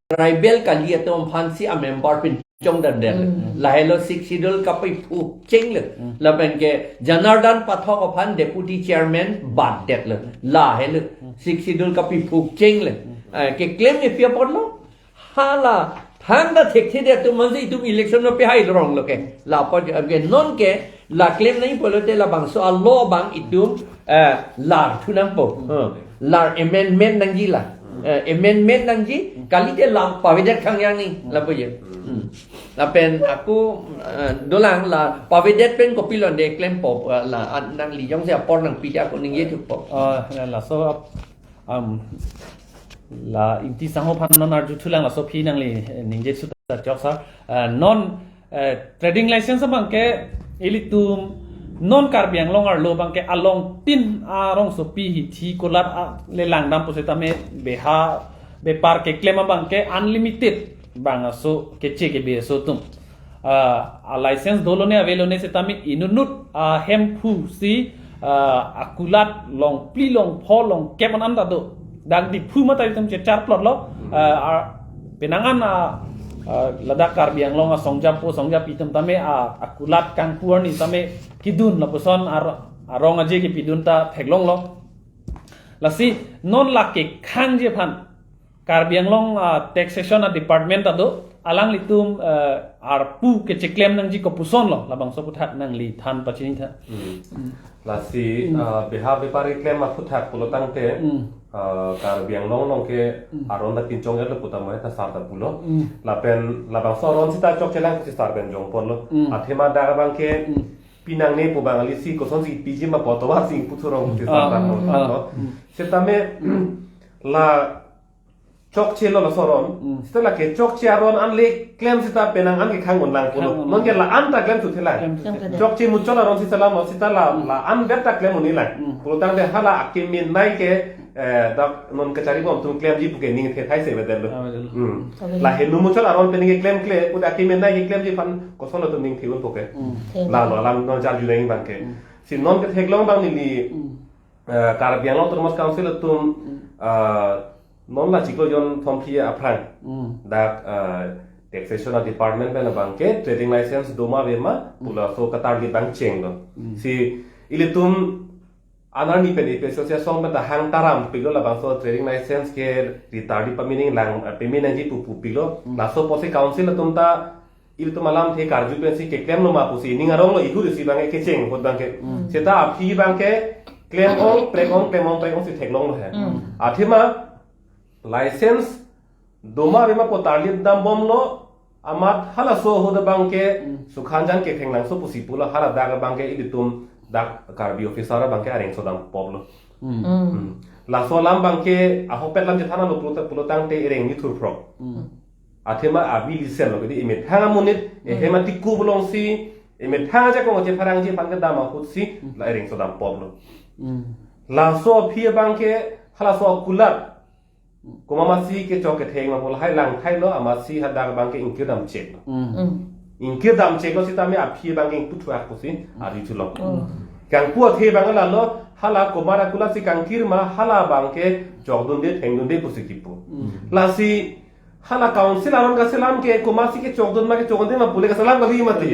tribal kali atum aphansi a-member pinchongdamdetlo. Hmm. Lahelo Sixth Schedule kapiphuk chenglo. Hmm. Lapen ke Janardan Pathak aphan deputy chairman batdetlo. Hmm. Lahelo, hmm, Sixth Schedule kapiphuk chenglo. Hmm. Eh, keklem ke pi apotlo? Hala thangta thekthedet atum aphansi itum election lo pehai ronglo ke. La apot ke non ke la klem nangji pulote labangso a-law abang itum, eh, lar thu nangpo. Hmm. Eh, lar amendment nangji la. Hmm. Eh, amendment nangji, kalite la pavedet khangjang ni, hmm, lapu je. Hmm. Hmm. Lapen ako, eh, dolang la pavedet pen kopilo de klempo, eh, la, ah, nangli jongsi apor nangpi ta ako ningje thupo. Ah, la, laso ap-, um, la Ingti sangho aphan non arjuthulang, laso aphi nangli, eh, ningje suta chok sar. Eh, non, eh, trading license abang ke ilitum non Karbi Anglong arlo abang ke alongtin arongsopi hithi kulat a le langdam pusitame beha bepar keklem abang ke unlimited bang aso keche kebe aso atum. Ah, a-license dolone avelone sitame inutnut, ah, Hemphu si, ah, akulat longphli longpho longkep an an ta do. Dak Diphu mate itum chechar plotlo, ah, ah, penang an, ah, ah, ladak Karbi Anglong asongjap po songjap itum tame, ah, akulat kangpu arni tame kidun lapuson ar-, arong aje kipidun ta theklonglo. Lasi non lake khangji aphan Karbi Anglong, ah, taxation a-department ta do, alanglitum, ah, arpu kecheklem nangji kopuson lo, labangso aphuthak nangli than pachini tha. Hmm. Hmm. Lasi, hmm, ah, beha bepar keklem aphuthak pulo tangte, hmm, ah, Karbi Anglong along ke, hmm, aron ta pinchong-etlo pu ta mo ta sar ta pulo. Hmm. Lapen labangso aron sita chokchelang si sar pen jongponlo. Hmm. Athema dak abang ke, hmm, pinangne pu abang alisi kosonsi piji ma pu tovar si puthurong si sar, ah, ta pulo, ah, lo. Hmm. Sitame, la chokchelo laso aron. Mm. Sita lake chokche aron an le klem sita penang an kekhang unlang pulo. Khang unlang. Non ke la-an ta klem thuthelang. Klem thuthelang. Chokche muchot aron sita la mo sita la, mm, la-an vet ta klem un'ilang. Mm. Pulo tangte hala akemenei ke, eh, dak non kachari bom atum klemji puke ningthe thai se vedetlo. Ah, vedetlo. Mm. Mm. Lahelo muchot aron pen keklemkle, pute akemenei keklemji aphan kosonlo atum ningthe un puke. Mm. Thek. Lalo alam non charju nang abang ke. Mm. Si non ketheklong abang neli, mm, eh, Karbi Anglong Autonomous Council atum, mm, eh, Non la chiklo jon thomphli aphrang. Hmm. Dak, uh, taxation department pen abangke trading license doma avema, hmm, pu laso katarget abang chenglo. Hmm. Si ilitum anerni pen A P H L C asong pen ta hang taram piklo, labangso trading license ke ritardi pamening lang, eh, pamenangji pu pu piklo. Hmm. Laso apotsi council atum ta ilitum alamthe karju pensi keklem lo ma pusi ning arong lo, ihut isi abangke kecheng ahut abangke. Hmm. Seta aphi abangke klem ong, prek ong, klem ong, prek ongsi theklonglo he. Hmm. Athema license doma avema pu target dambomlo, amat halaso ahut abangke, hmm, Sukhanjan Kekheng Langso pusi pulo, hala dak abangke ilitum dak Karbi officer abangke areng so dampoplo. Hmm. Hmm. Hmm. Laso alam abangke ahokpet lam chethanlo pulo ta, pulo tangte ereng ni thurphrok. Hmm. Athema abi lisen lo, kedi emethang amonit, hmm, ehem atiku bolongsi, emethang ajakong chepharangji aphan kedam ahutsi, hmm, la ereng so dampoplo. Hmm. Laso aphi abangke, halaso akulat komat masi kechok ketheng ma pu lahai langthailo, amatsi hadak abangke ingkir damcheklo. Hmm. Hmm. Ingkir damcheklo sitame aphi abangke ingpu thuak pusi, hmm, arjuthulo. Hmm. Kangpu athe abang lalo, hala komat akulat si kangkir ma, hala abangke chokdunde, thengdunde pusi kipu. Hmm. Lasi hala council aron kaselam ke komatsi kechokdun ma, kechokdunde ma pule kaselam kali mati.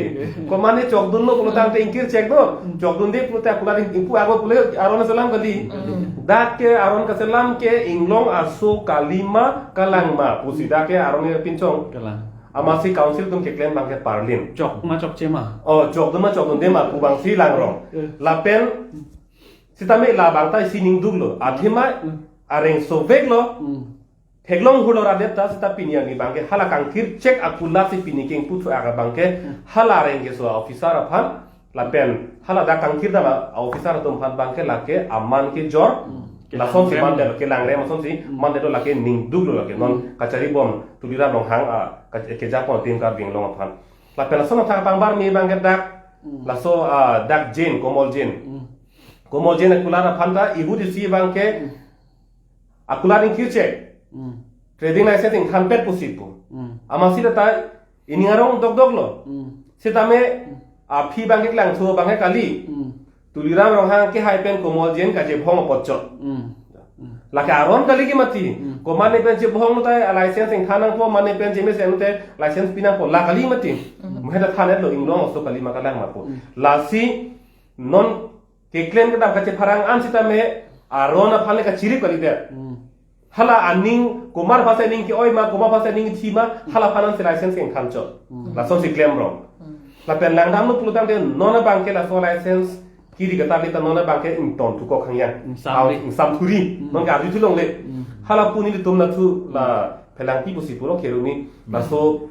Komat ne chokdunlo pulo tangte ingkir chek do, chokdunde pulote akulat ingpu ako pule aron kaselam kali. Hmm. Dak ke aron kaselam ke inglong aso kali ma kalang ma pusi dak ke aron ke pinchong. Kalang. Amatsi council atum keklem abangke parlin. Chok ma chokche ma. Oh, chokdun ma chokdunde ma pu abangsi langrong. Eh. Lapen sitame labang ta isi ning duklo. Athema, hmm, areng soveklo. Hmm. Theklong hurlo radet ta seta pini arni abangke hala kangkir chek akulat si pini kengpu thuak abangke, hmm, hala areng keso officer aphan lapen hala dak kangkir dam a-officer atum aphan abangke lake aman kejor. Hmm. Lasonsi mandetlo, kelangrem asonsi, hmm, mandetlo, lake ning duklo lake. Non, hmm, kacharibom Tuliram Ronghang a, ka-, kejapon Team Karbi Anglong aphan. Lapen lason athak pangbar mi abangke dak, hmm, laso, ah, dak Jain, Komol Jain. Hmm. Komol Jain akulat aphan ta ihut isi abangke, hmm, akulat ingkir chek. Hmm. Trading license ingthanpet pusi pu. Hmm. Amatsi ta ining arong dokdoklo. Hmm. Sitame, hmm, aphi abangke klangthu abangke kali. Hmm. Tuliram Ronghang kehai pen Komol Jain kachebhong apotchot. Hmm. Hmm. Lake aron kali ke mati. Hmm. Komat ne pen chebhong te a-license ingthan nangpo, komat ne pen chemesen te license pi nangpo, la kali mati. Hmm. Muhe ta than-etlo inglong aso kali ma kalang ma pu. Hmm. Lasi non keklem kedam kachepharang an sitame aron aphan le kachirip kalidet. Hmm. Hala aning komat aphansi aning ke-oi ma, komat aphansi aning thi ma, hala aphan ansi license ke ingthan chot. Hmm. Lasonsi klemrong. Hmm. Lapen langdamlo pulo tangte non abangke laso license kiri katarget ta non abangke ington thukok hangya. Ingsamri. Au, ingsamthuri. Hmm. Non ke arjuthu longle. Hmm. Hala pu nelitum nathu la phelangpi pusi pulo keruni. Hmm. Laso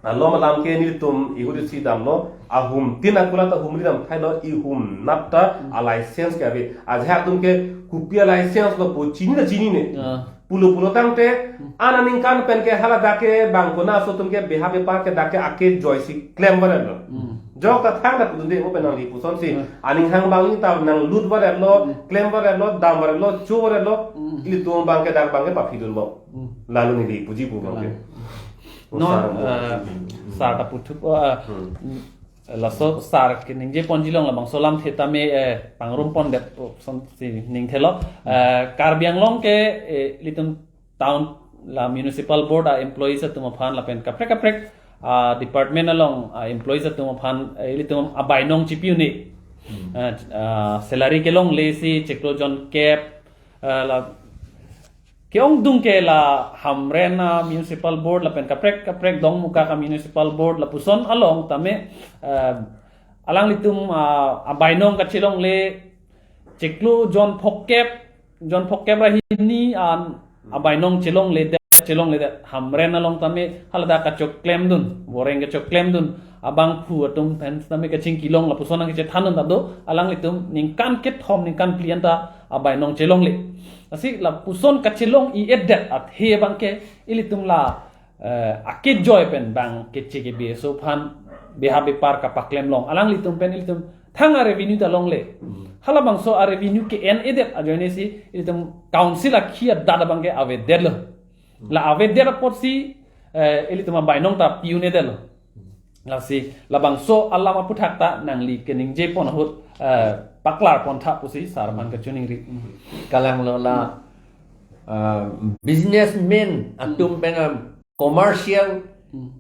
alom alam ke nelitum ihut isi damlo, ahum tin akulat ahumri damthailo, ihum nat ta, hmm, a-license ke ave. Ajahak atum ke kopi a-license lo pu chini na chinine. Ah. Pulo pulo tangte, hmm, an aningkan pen ke hala dak ke bang kona aso atum ke beha bepar ke dak ke ake joisi klem vanlo. Hmm. Jok ta thang dak dunde mo pen nangli pusonsi. Hmm. Aning hang abang ta nanglut vanlo, hmm, klem vanlo, dam vanlo, cho vanlo, hmm, ilitum abangke dak abangke paphidunbom. Hmm. Lalu neli puji pu abangke. Kalang. Non, sar, eh, hmm, sar ta puthot, eh, hmm, laso sar keningje ponji along labangso alamthe tame, eh, pangrum pondet, oh, sonsi ningthelo. Eh, Karbi Anglong ke, eh, ilitum town la municipal board a-employees atum aphan lapen kaprek kaprek a-department along a-employees atum aphan, eh, ilitum abainong chipi un-e. Hmm. Eh, ah, salary kelongle si chiklo jon kep, eh, la ke-ongdung ke la Hamren a-municipal board lapen kaprek kaprek Dongmukak a-municipal board lapuson along tame, eh, alanglitum, ah, abainong kachelongle chiklo jon phokep, jon phokep ra hini an abainong chelongledet, chelongledet. Hamren along tame haladak kachoklemdun, voreng kachoklemdun, abangphu atum pen tame kachingkilong lapuson nangkachethandun ta do, alanglitum ningkan kethom ningkan phli an ta abainong chelongle. Lasi lapuson kachelong-i-etdet athe abangke ilitum la, eh, akejoi pen bang keche kebe aso aphan beha bepar kapaklemlong. Alanglitum pen ilitum thang a-revenue ta longle. Hmm. Halabangso a-revenue ke-en-edet ajoine si ilitum council akhi adat abangke avedetlo. Hmm. La avedet apotsi, eh, ilitum abainong ta pi un-edetlo. Lasi labangso alam aphuthak ta nangli keningje pon ahut, eh, paklar pontha pusi sar aphan kachiningri. Kalanglo la uh, businessman atum pen, uh, commercial, Hmm.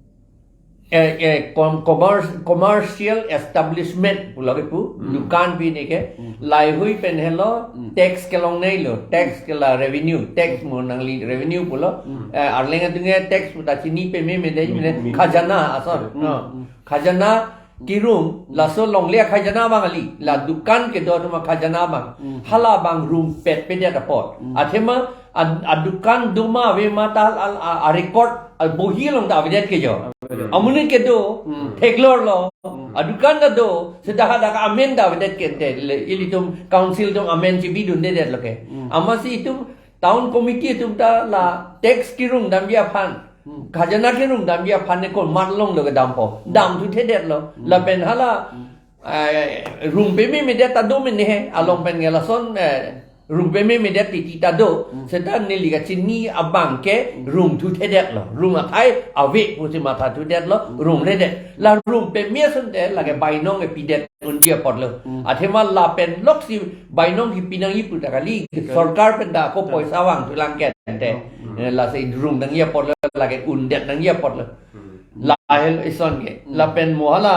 eh, eh, com- commerce, commercial establishment pulo ke pu, Hmm. dukan pi ne ke, Hmm. laheihui pen helo, Hmm. tax kelongnei lo, tax ke la revenue, tax mo nangli revenue pulo, Hmm. eh, Arleng atum ke tax puta chini peme mede, Hmm. mede, Hmm. khajana ason, Hmm. no. Hmm. Khajana kirung, laso longle khajana abang kali, la dukan kedo atum akhajana abang, Hmm. hala abang rumpet pedet apot. Hmm. Athema, ad- adukan doma ave ma ta al, a, a record, al bohi along ta avedet ke jo. Avedet. Amonit kedo, Hmm. theklor lo, Hmm. adukan ta do, seta hadak amen ta avedet ke te, le, ilitum council atum amen chibidundedet lo ke. Hmm. Amatsi itum town committee atum ta la tax kirung damji aphan, Hmm. khajana kirung damji aphan ne komat along lo kedampo. Damthuthedet lo. Hmm. Lapen hala, Hmm. eh, rumpeme medet ta do mene he, along pen ke lason, eh, rumpeme medet titi ta do. Hmm. Seta neli kachini abang ke rungthuthedet lo. Rung athai ave pusi mathathudet lo, rungredet. La rumpeme asonte lake bainong kepidet unji apot lo. Hmm. Athema lapen loksi bainong kipi nangji pu ta kali. Betul. Sorkar pen ta ako Betul. poisa vangthu lang ke ante. Hmm. Eh, lasi rung nangji apot lo, lake undet nangji apot lo. Hmm. Lahei lo ison ke. Hmm. Lapen mo hala,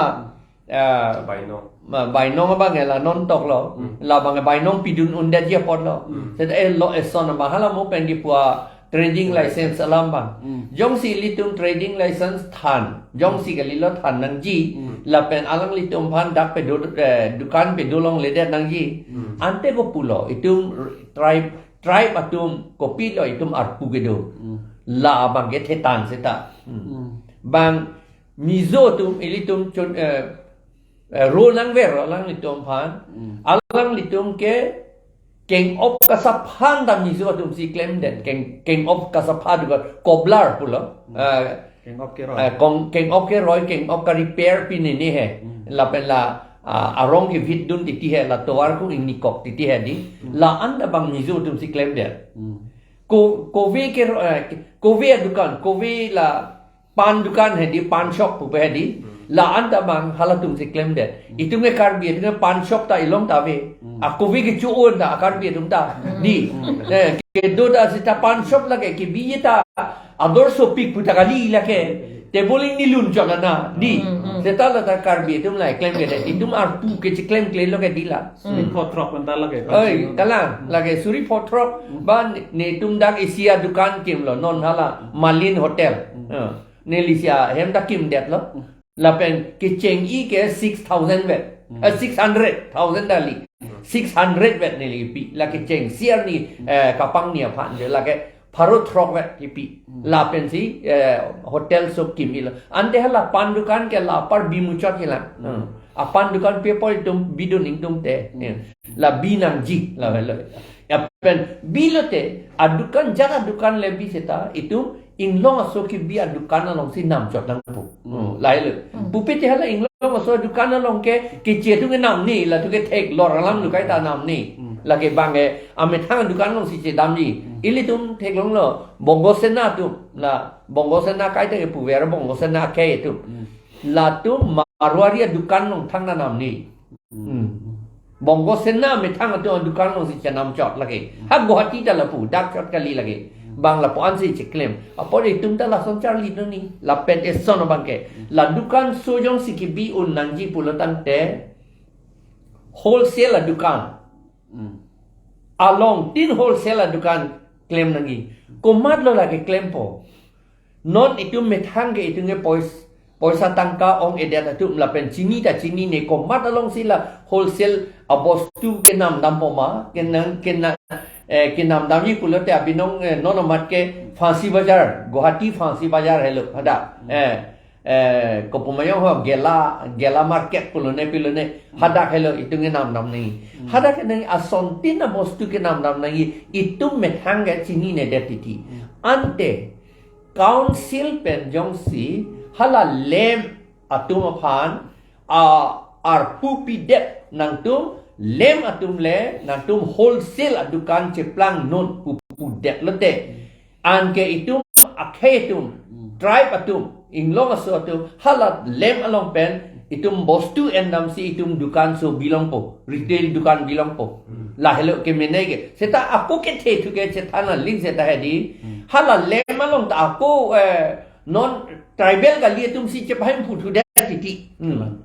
eh, Bainong. ma- bainong abang ke la non tok lo. Hmm. La abang ke bainong pidun undetji apot lo. Hmm. Seta eh lo ison abang hala mo pen kipu a trading license alam abang. Hmm. Jongsi ilitum trading license than, jongsi kalilo than nangji, Hmm. lapen alanglitum aphan dak pedo, eh, dukan pedo longledet nangji. Hmm. Ante kopulo, itum tribe, tribe atum kopilo itum arpu kedo. Hmm. La abang ke thetan seta. Hmm. Hmm. Bang Mizo atum, ilitum chun, eh, eh, ro nangver alanglitum aphan. Hmm. Alanglitum ke keng-op kasaphan ta Mizo atumsi klemdet. Keng, keng-op kasapha dukan cobbler pulo. Hmm. Eh, Keng-op keroi. eh, kong, keng-op keroi, keng-op ka repair pi nene he. Hmm. Lapen la, ah, arong kevitdun titi he, la tovar ko ingnikok titi he di. Hmm. La-an ta bang Mizo atumsi klemdet. Hmm. Ko, kove ke, eh, kove adukan, kove la pan dukan he di, pan shop pupe he di. Hmm. La-an ta bang halatumsi klemdet. Itum ke Karbi, itum ke pan shop ta ilong ta ave. Hmm. A kove kecho-un ta, a Karbi atum ta. Di. Hmm. Eh, kedo ta seta pan shop lake, kebi ta ador sopik pu ta kali lake. Table ingni lun chot ana. Di. Hmm, hmm. Seta la ta Karbi atum la klem ke de. Itum arpu kecheklemkle lo ke di la. Suri photrok pen ta lake. Oi, kalang, lake suri photrok, ba ne- netum dak isi adukan kimlo, non hala, Malin Hotel. Hmm. Eh, neli isi ahem ta kimdet lo. Lapen kecheng-i ke six thousand vet. Hmm. Eh, six hundred, thousand ta kali. Six hundred vet neli pi. La kechengsi arni, eh, kapangni aphan je, lake pharo throk vet kipi. Hmm. Lapensi, eh, hotel so kimilo. Ante hala pan dukan ke la apar bimuchot hilang. Hmm. Hmm. A pan dukan pi apot itum bidun ingtungte. Hmm. Ya. La bi nangji, la velo. Ya pen bilote, adukan, jat adukan le bi seta, itum inglong aso kebi adukan alongsi namchot nangpo. Hmm. Hmm, lahelo. Hmm. Pupe te hala inglong aso dukan along ke, keche atum ke namne, latum ke theklor alam lo kaita namne. Hmm. Lake bang ke, amethang dukan alongsi chedamji. Hmm. Ilitum theklonglo, Bongo Sena atum, la, Bongo Sena kaita ke puver Bongo Sena akhei atum. Hmm. Latum Marwari adukan along thangta namne. Hmm. Bongo Sena amethang atum adukan alongsi chenamchot lake. Ha Guwahati ta lapu, dak chot kali lake. Bang lapu-ansi cheklem. Apot itum ta lason charli noni. Lapen eson abang ke. La dukan so jongsi kebi un nangji pulo tangte. Wholesale adukan. Hmm. Along tin wholesale adukan klem nangji. Komatlo lake klempo. Non itum methang ke itum ke pois-, poisa tangka ong-edet atum lapen chini ta chinine, komat alongsi la wholesale abostu kenamdampo ma, kenang, kena-, eh, kenamdamji pulote abinong, eh, non amat ke Fancy Bazar, Guwahati Fancy Bazar helo, hadak. Eh, eh, kopumayong ho Gela, Gela Market pulone pilone, hadak helo itum kenamdam nangji. Hadak ke nangji ason tin abostu kenamdam nangji, itum methang ke chininedet titi. Ante, council pen jongsi hala lem atum aphan, a, arpu pidet nangtum, lem atum le nangtum wholesale adukan cheplang non pu pudet lote. Anke itum, akhei atum, tribe atum, inglong aso atum, hala lem along pen, itum bostu endam si itum dukan so bilongpo, retail dukan bilongpo. Hmm. Lahelo ke menege. Seta ako kethe thu ke chethan aling seta hedi. Hmm. Hala lem along ta ako, eh, non tribal kali atum si chepahemphu thu det titi. Hmm.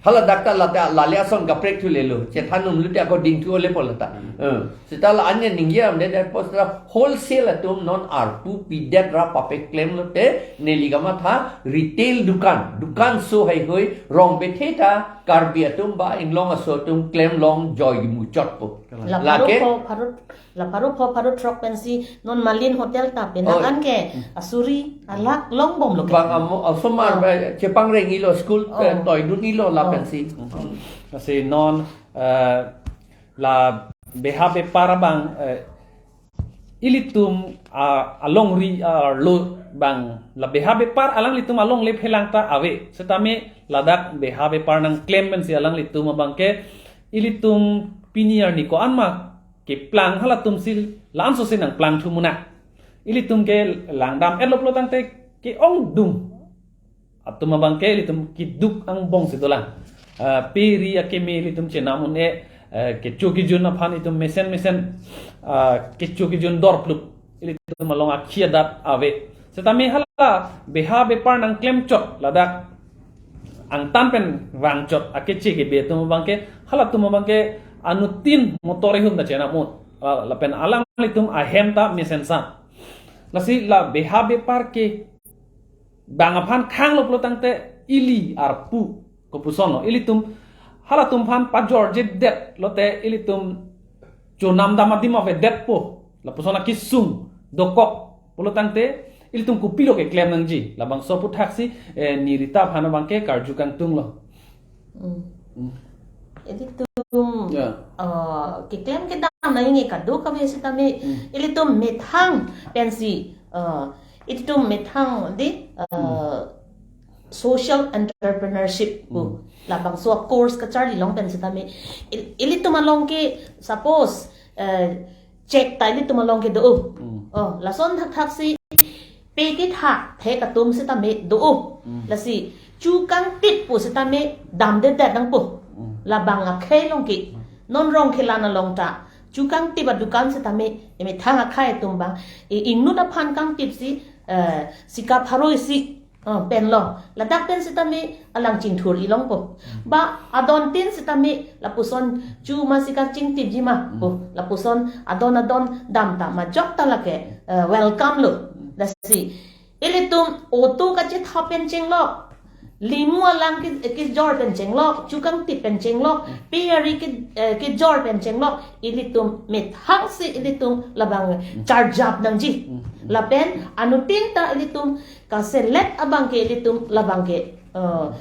Hala dak ta lata lale ason kaprek thu lelo. Chethan um lute ako ding thu olepo lata. Hmm. Eh. Seta la anya ningje am de, de post ra wholesale atum non arpu pidet ra pape klem lote neli kamatha retail dukan, dukan so haihui rong bethe ta Karbi atum ba inglong aso atum klem long joy muchot po. La Lake? Pharo pho pharo, la pharo pho pharo throk pensi non Malin Hotel ta pe Oh. nang ke asuri alak long bom lo ke. Bang amo asomar Oh. ba chepang reng ilo school Oh. eh, toy dun ilo la Oh. pensi. Lasi non eh, la beha bepar abang eh, ilitum ah, alongri ah, lo bang la beha bepar alanglitum alongle phelang ta ave. Setame ladak beha bepar nangklem pensi alanglitum abang ke ilitum pini arni ko-an ma keplang halatum si la-anso si nangplang thu muna. Ilitum ke langdam etlo pulo tangte ke-ongdung atum abang ke ilitum keduk angbong si dolang. Ah, pe ri akeme ilitum chenam un-e, eh, kecho kejun aphan itum mesen mesen, ah, kecho kejun dorplup. Ilitum along akhi adat ave. Setame hala beha bepar nangklemchot ladak angtan pen vangchot akeche kebe atum abang ke, halatum abang ke anuttin motor ihum ta chenam un. Ah, lapen alanglitum ahem ta mesen sam. Lasi la beha bepar ke bang aphan khanglo pulo tangte ili arpu kopuson lo. Ilitum halatum aphan pajorjedet lote ilitum chonam dam adim avedetpo. Lapuson akesung dokok pulo tangte ilitum kopilo keklem nangji. Labangso aputhaksi eh, neli ta aphan abang ke karju kangtung lo. Hmm. Hmm. Ilitum Ya. uh, keklem kedam nang ini kadokave setame Hmm. ilitum methang pensi uh, ilitum methang di uh, social entrepreneurship pu Hmm. labangso course kacharli long pen setame il- ilitum along ke suppose uh, check ta ilitum along ke do. Hmm. Oh, lason thakthak si pe kethak thek atum setame do. Hmm. Lasi chu kangtip pu setame damdedet nangpo. Hmm. Labang akhei along ke non rong kelan along ta chu kangtip adukan setame emethang akhei atum bang e inut aphan kangtip si eh, sika pharo isi Oh, pen lo. Ladak pen setame alang chingthur ilong po. Ba adon tin setame lapuson chu ma sika chingtip ji ma. Hmm. Po. Lapuson adon adon dam ta majok ta lake eh, welcome lo. Lasi ilitum auto kachethap pen chenglo. Limu alang ke kejor pen chenglo, chu kangtip pen chenglo, pe ari ke eh, kejor pen chenglo. Ilitum methang si ilitum labang charjap nangji. Hmm. Lapen anuttin ta ilitum kaselet abang ke ilitum labang ke uh,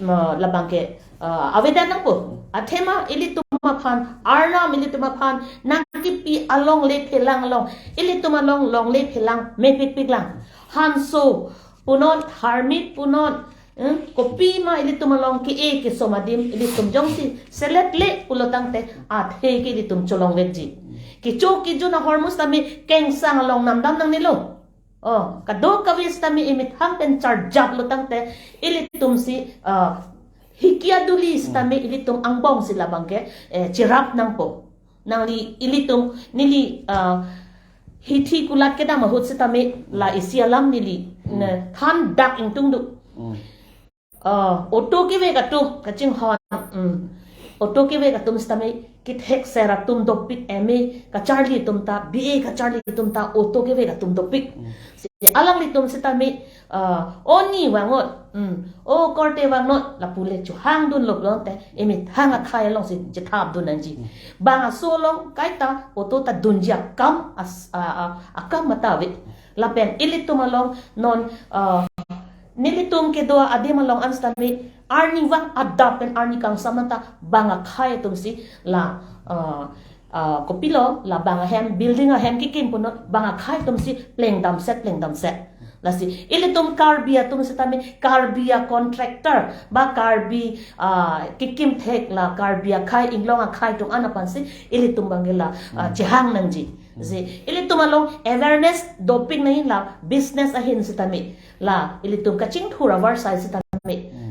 ma- labang ke uh, avedet nangpo. Athema ilitum aphan, arnam ilitum aphan nangkipi alongle phelang along, ilitum along longle phelang mepikpik lang. Hanso punon, harmit punon, hmm, kopi ma ilitum along ke-e kesom adim ilitum jongsi selet le pulo tangte athe ke ilitum cholong vekji. Kecho kejun ahormu setame kengsang along namdam nangnelo. Oh, kadokave setame emethang pen charjap lo tangte ilitum si uh, hikia duli setame ilitum angbong si labang ke eh, cherap nangpo. Nangli ilitum neli uh, hithi kulat kedam ahut setame la isi alam neli Hmm. ne than dak ingtung do. Hmm. Uh, auto kevek atum kachinghon. Hmm. Auto kevek atum setame kethek ser atum dopik, M A kacharli atum ta, B A kacharli atum ta auto kevek atum dopik. Hmm. Si alanglitum setame uh, oni vangot. Hmm. O korte vangot lapu le chuhang dunlo pulote emethang akhei along si chethap dun nangji. Hmm. Bang aso along kaita auto ta dunji akam as, a, a, akam mata ave. Lapen ilitum along non uh, nelitum kedo adim along an setame arnivang adap pen arni kangsam anta bang akhei atum si la uh, uh, kopilo la bang ahem building ahem kekim punon bang akhei atum si plengdamset plengdamset. Lasi ilitum Karbi atum setame Karbi a contractor ba Karbi uh, kekim thek la Karbi akhei inglong akhei atum an aphan si ilitum bang ke la uh, chehang nangji. Si, ilitum along awareness dopik nangji la business ahin sitame. La, ilitum kachingthur avarsai sitame.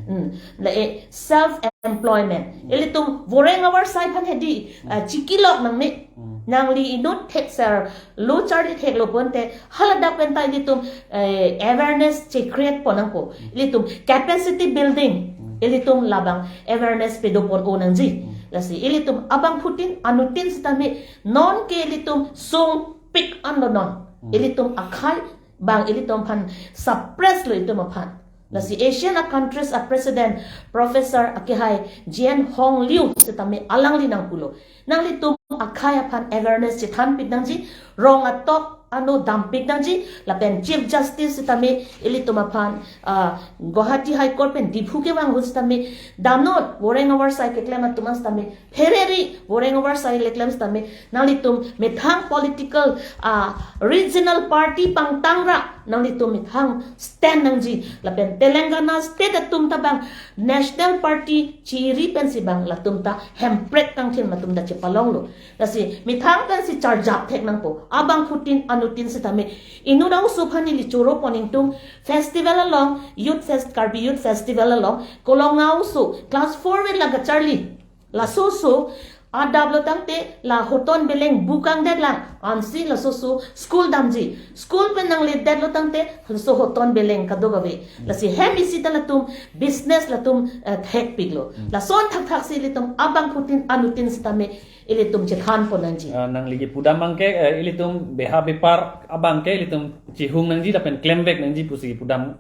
Hmm. La e self employment. Ilitum voreng avarsai aphan hedi, ah, chikilok nangne. Nangli inut thekser, lo charli theklo ponte, haladak penta ilitum, eh, awareness che-create pon nangpo. Ilitum capacity building. Ilitum labang awareness pedo pon-o nangji. Lasi ilitum abangphutin anutin sitame non ke ilitum sungpik anlo non. Ilitum akhai bang ilitum aphan suppress lo itum aphan. Lasi Asian a countries a president Professor akehai Jane Hong Liu sitame alangli nangpulo. Nanglitum akhai aphan awareness chethanpik nangji, rong atok ano dampik nangji, lapen Chief Justice sitame ilitum aphan, ah, Guwahati High Court pen Diphu kevang ahut sitame, damnot voreng avarsai keklem atum an sitame, phereri voreng avarsai keklem sitame, nanglitum methang political, ah, regional party pangtangra, nanglitum methang stand nangji, lapen Telangana state atum ta bang national party chiri pensi bang latum ta hemprek kangthin latum ta chepalonglo. Lasi methang pensi charjap thek nangpo. Abangphutin anutin sitame inut a-oso aphan neli choro pon ingtung, festival along, youth fest, Karbi Youth Festival along, Kolong a-oso class four vet la kacharli. Laso oso adap lo tangte la hoton beleng bukang det lang. Ansi laso oso school damji. School pen nangledet lo tangte laso hoton beleng kadokave. Lasi hem isi ta latum business latum, eh, thekpiklo. Lason thakthak si ilitum abangphutin anutin sitame ilitum chethan pon nangji. Ah, nangli kipudam abangke, eh, ilitum beha bepar abangke ilitum chihung nangji lapen klemvek nangji pusi kipudam,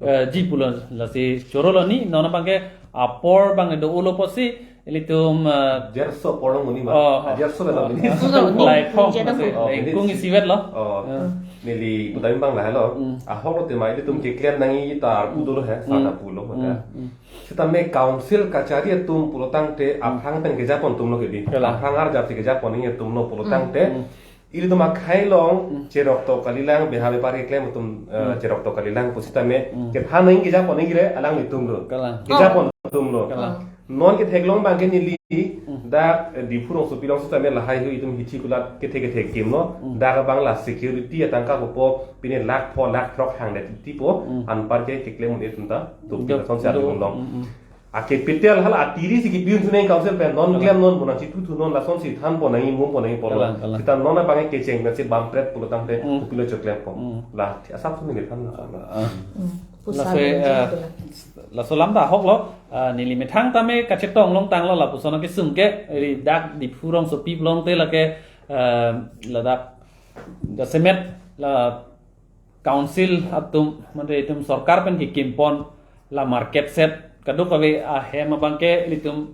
eh, ji pulo. Lasi chorolo ni non abangke apor bang do-olo pusi ilitum, eh, Jerso porong muni ma. Oh, oh. Jerso bela Oh, muni. oh. Lai phong, Jerso. Lasi Oh, ingkung ini isivet lo. Oh. Eh. Neli kudam bang lahelo. Mm. Ahok lo tema ilitum keklem nangji ta arpu dolo he, Mm. sana pulo maka. Mm, mm. Sitame council kachari atum pulo tangte aphrang pen kejapon atum lo kedi. Kalang. Aphrang arjap si kejapon nangji atum lo pulo Mm, tangte. mm. Ilitum akhai along Mm. cherok to kalilang, beha bepar keklem atum, eh, Mm. cherok to kalilang pusitame Mm. kethan nangji kejapon nangji le alanglitum lo. Kalang. Kejapon atum lo. Kalang. Non ketheklong abangke neli Mm. dak, eh, Diphu rongsopi along sitame lahai hui itum hithi kulat kethe kethe kimlo. Mm. Dak abang la security atangka kopo pine lakh pho lakh throk hangdet tipo Mm. anparke keklem un-e atum ta. Tupi Dok, lason si dok. atum long. Mm, mm. A capital hala atiri si kipi un-e council pen non Kalang. klem non bonang si thu thu non lason si than pon nangji mum pon nangji polo. Kalang, kalang. Sita non abangke kecheng pensi bampret pulo tangte Mm. kopilo choklem pon. Mm. La, asap suni kethan. Ah. Hmm. Laso, eh, laso lam ta ahok lo, ah, neli methang tame kachetong longtang lo lapuson akesung ke, ri dak Diphu rongsopi along te lake, eh, ladak jasemet la council atum, mane itum sorkar pen kekim pon la market set kadokave ahem abangke ilitum,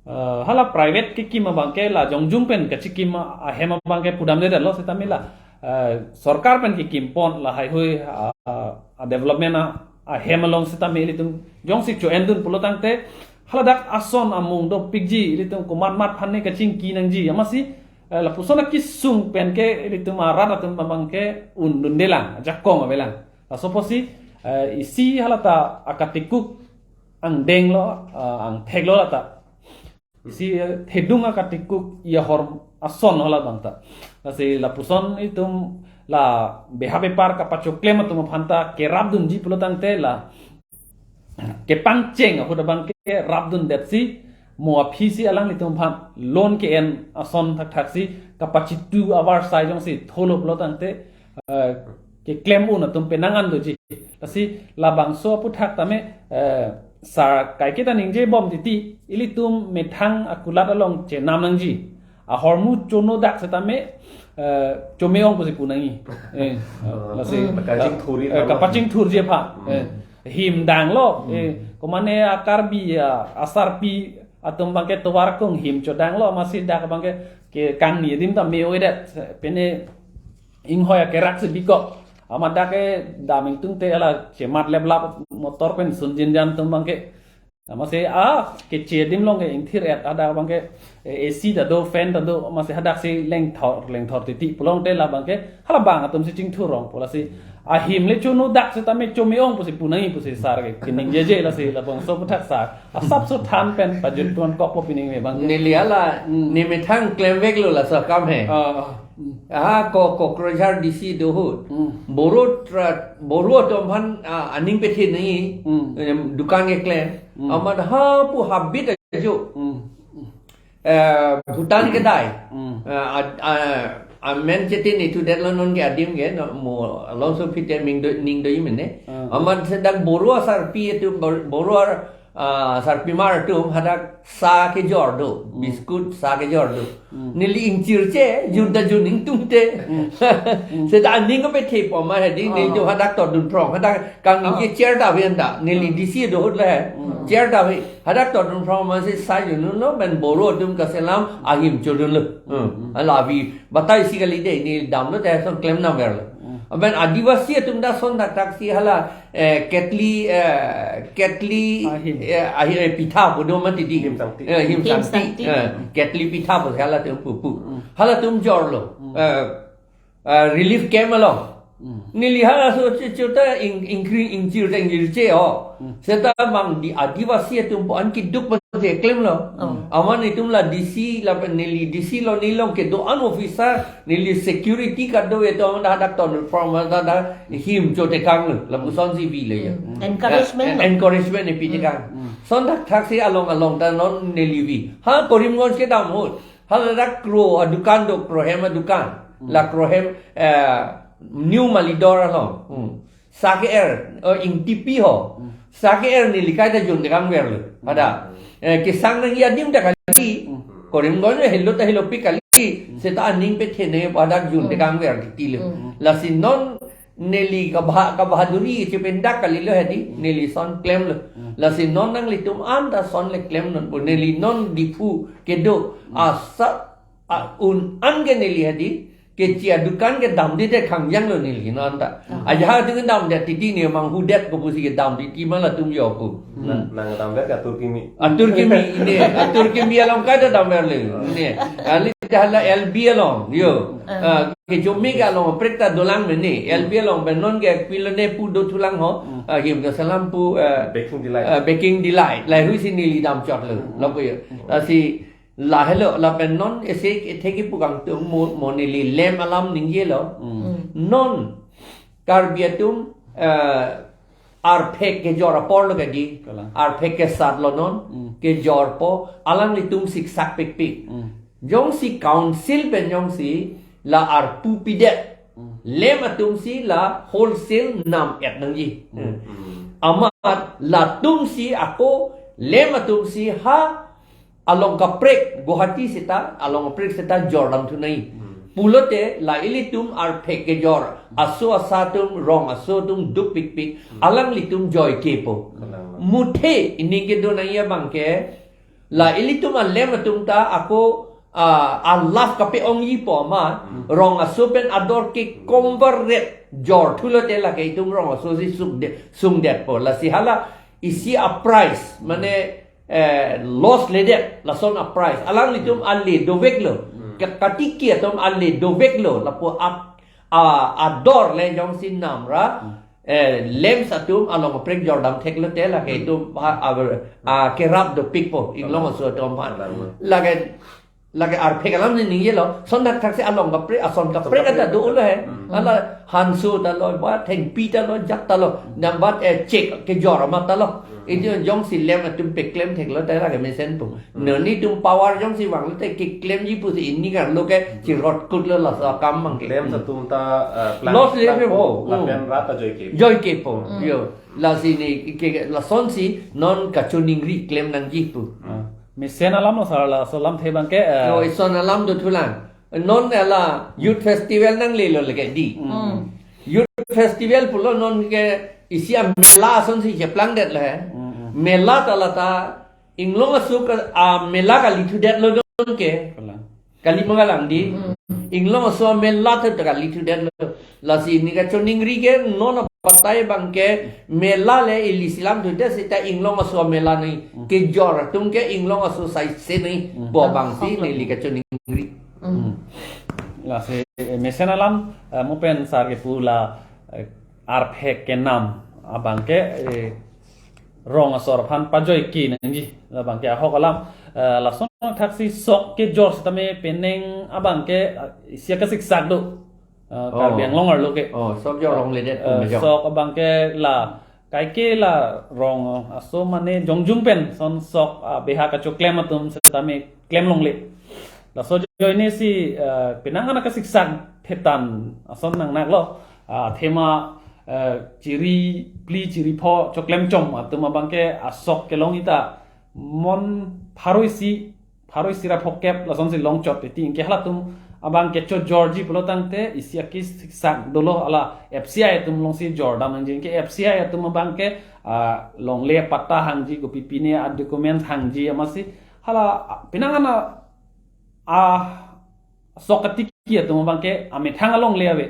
eh, hala private kekim abangke la jongjung pen kachikim ahem abangke pudamledet lo sitame la, eh, sorkar pen kekim pon lahai hui, ah, ah, development a, ahem along sitame ilitum jongsi cho-en dun pulo tangte haladak ason amung dopikji ilitum komat mat aphan ne kachingki nangji amatsi, eh, lapuson akesung pen ke ilitum arat atum abangke undunde lang, ajakong avelang. Laso pusi, eh, isi halata akatikuk angdeng lo, eh, angthek lo lata. Isi, eh, thedung akatikuk i ahor ason hala abang ta. Lasi lapuson itum la beha bepar kapachoklem atum aphan ta kerapdunji pulo tangte la kepangcheng ahut abangke rapdundet si mo aphi si alanglitum aphan loan ke-en ason thakthak si kapachitu avarsai jongsi tholo pulo tangte, eh, keklem un atum penang an doji. Lasi labangso aputhak tame, eh, sar kaiketa ningje bom titi ilitum methang akulat along chenam nangji. Ahormu chono dak setame, eh, chome-ong pusi pu nangji. Eh, lasi, Hmm. Kapachingthurji eh, tama. Kapachingthurji aphan. Hmm. Eh, him danglo. Hmm. Eh, komane a Karbi, ah, asarpi atum abangke tovar kung him chodanglo amatsi dak abangke ke kangni adim ta me-o-edet. Pine inghoi akerak si bikok. Amat dak ke dam ingtungte hala chemat leplap motor pen sunjinjan atum abangke. Amatsi a keche adim along ke ingthir-et hadak abangke, eh, A C ta do, fan ta do, amatsi hadak si lengthor, lengthor titi pulo tangte labangke, hala bang atum si chingthur rong pu lasi. Ahim le chono dak setame chome-ong pusi pu nangji pusi sar ke keningjeje lasi labangso aputhak sar. Asapso than pen pajut pon kokpo pining me abang. Neli hala, Hmm. ne methang klemveklo laso akam he. Ah. Ha ko Kokrajhar D C do ahut. Hmm. Boro tra-, Boro atum aphan, ah, aning pethe nangji. Hmm. Em, dukan keklem. Hmm. Amat hapu habit ajo. Hmm. Eh, Bhutan kedai. Hmm. Eh, ad-, ah, amen chete ningtudetlo non ke adim ke, no, mo alongso pite ning do, ning do imene. Hmm. Amat sedak Boro asarpi atum, Bor-, Boro ar-, ah, sarpimar atum hadak sa kejor do, Hmm. biskut sa kejor do. Hmm. Neli ingchirche, jun ta jun ingtungte. Hmm. Hmm. Seta aning ko pethe po ma hedi, neli Ah. jo hadak tordun phrong, hadak kang Ah. ningje chair ta ave anta, neli Hmm. D C do ahut le. Hmm. Chair ta ave, hadak tordun phrong ma si sa junlo, pen Boro atum kaselam ahim chodunlo. Hmm. Hmm. Hala avi batai si kali de, neli damlo te son klem nam verlo. Hmm. Aben Adivasi atum ta son dak taksi hala, eh, ketli, eh, ketli, Ahim. eh, ahi, eh, pitha pu do mati di. Him sangti. Eh, him Him sangti. sangti. Eh, ketli pitha pu halatum pupu. Hmm. Halatum jorlo. Hmm. Eh, eh, relief camp along. Hmm. Neli halaso chu, chu ta ing, ingkri, ingchir ta ingchirche ho. Hmm. Seta bang di Adivasi atum po an keduk pase klemlo. Hmm. Amat netum la D C lapen neli D C lo, neli along kedo-an officer, neli security kado atum ta hadak tordun phrong ma ta dak him chotekanglo, lapuson si vilo ya. Hmm. Encouragement Eh, lo. encouragement nepi Hmm. tekang. Hmm. Son dak thaksi along along ta non neli vi. Ha Karimganj kedam ahut. Hala dak kro adukan do, krohem adukan. Hmm. La krohem, eh, New Malidor along. Hmm. Sa ke-er, eh, ingtipi ho. Hmm. Sa ke-er neli kaita jun tekang verlo. Pada. Hmm. Eh, kesang nangji adim ta kali. Hmm. Karimganj helo ta helopik kali. Hmm. Seta aning pethe ne pada jun Hmm. tekang ver titilo. Hmm. Lasi non neli kabha-, kabahaduri chependak kalilo hedi, Hmm. neli son klemlo. Hmm. Lasi non nanglitum anta son le klem non po. Neli non Diphu kedo Hmm. asa, a, un an ke neli hedi, kechi adukan kedam di te khangjang lo neli non ta. Ah. Ajahak atum kedam di titi ne manghudet ko pusi kedam di ti ma latum jo ko. Hmm. Nang kedam det ke atur kimi. Atur kimi ne, atur kimi along kaita dam verlo. Ne. Ali hala L B along, yo. Ah. Ah, ke jomi ke along prek ta dolang mene. L B along pen non ke pilo ne pu dothulang ho. Hmm. Ah, him kaselam pu, eh, Baking Delight. eh, Baking Delight. Lahei si neli damchotlo. Hmm. Lo ko yo. Hmm. Lasi lahelo lapen non ese ke theki pu kangtung mo, mo neli lem alam ningjelo. Hmm. Hmm. Non Karbi atum, eh, arphek kejor apor lo kedi. Kalang. Arphek kesat lo non, Hmm. kejor po, alanglitum siksak pikpik. Hmm. Jongsi council pen jongsi la arpu pidet. Hmm. Lem atum si la wholesale nam et nangji. Hmm. Hmm. Amat latum si ako lem atum si ha along kaprek Guwahati seta, along kaprek seta jordam thu nangji. Hmm. Pulote la ilitum arphek kejor, aso asa atum, rong aso atum duk pikpik, Hmm. alanglitum joike po. Kalang. Muthe ining kedo nangji abang ke, la ilitum alem atum ta ako, ah, alaf kape-ongji po ma, Hmm. rong aso pen ador ke convert ret jor thulote lake itum rong aso si sungde-, sungdet po. Lasi hala isi a price, mane, eh, loss ledet, lason a price. Alanglitum ale doveklo. Hmm. Ka-, katiki atum ale doveklo. Lapu ap-, a, ador le jongsi nam ra, Hmm. eh, lem atum along kaprek jordam theklote lake Hmm. itum ha, a, a, kerap dopik po, inglong Hmm. aso atum aphan. Kalang. Lake, lake arphek alam ni ningjelo, son dak thaksi along kaprek, ason kaprek Kaprek. ata do lo he. Hmm. Hala hanso ta lo, ba thengpi ta lo, jak ta lo, nambat, eh, chek kejor amat ta lo. Hmm. Iti jongsi lem atum peklem theklo ta lake mesen po. Hmm. Nelitum power jongsi vanglo te keklemji pusi ini kan lo ke chirot kutlo laso akam abang ke. Lem Hmm. atum ta, eh, plang, Loss plang ledet po. po, lapen Hmm. rat ta joike. Joike po. Hmm. Yo. Lasi ne ke, lasonsi non kachiningri klem nangji pu. Ah. Mesen alam lo sar, laso alamthe abang ke, eh, Oh, ison alam dothulang. Non hala youth festival nanglelo lake di. Hmm. Youth festival pulo non ke isi a mela asonsi cheplangdetlo he. Hmm, hmm. Mela ta la ta inglong aso ke a mela kali thudetlo non ke. Kalang. Kali ma kalang di. Hmm. Inglong aso a mela thu ta kali thudetlo. Lasi ne kachiningri ke non abatai abang ke mela le ili si lam thudet seta inglong aso a mela nangji. Hmm. Kejor atum ke inglong aso sai se nangji. Hmm. Bo abang si Hmm. neli kachiningri. Hmm. Hmm. Lasi, eh, mesen alam, eh, mo pen sar kepu la, eh, arphek kenam abang ke, eh, rong asor aphan pajoike nangji. Labang ke ahok alam, eh, lason thaksi sok kejor setame penang abang ke, ah, isi akasiksak do. Ah, Karbi Oh. Anglong arlo ke. Oh, sok jor rong ledet Ah, pun mejor. Sok abang ke la kaike la rong aso mane jongjung pen son sok, ah, beha kachoklem atum setame klem longle. Laso ajoine si, ah, penang an akasiksak thetan ason nangnaklo. Ah, athema, ah, chiri phli chiri pho choklem chom atum abang ke asok kelong ita mon pharo isi, pharo isi ra phokep lasonsi longchot titi. Anke halatum abang ke chojorji pulo tangte isi akasiksak dolo, hala F C I atum alongsi jordam nangji. Anke F C I atum abang ke, ah, longle patta hangji, kopipine a-documents hangji, amatsi hala, ah, penang an a, ah, sok katiki atum abang ke amethang alongle ave.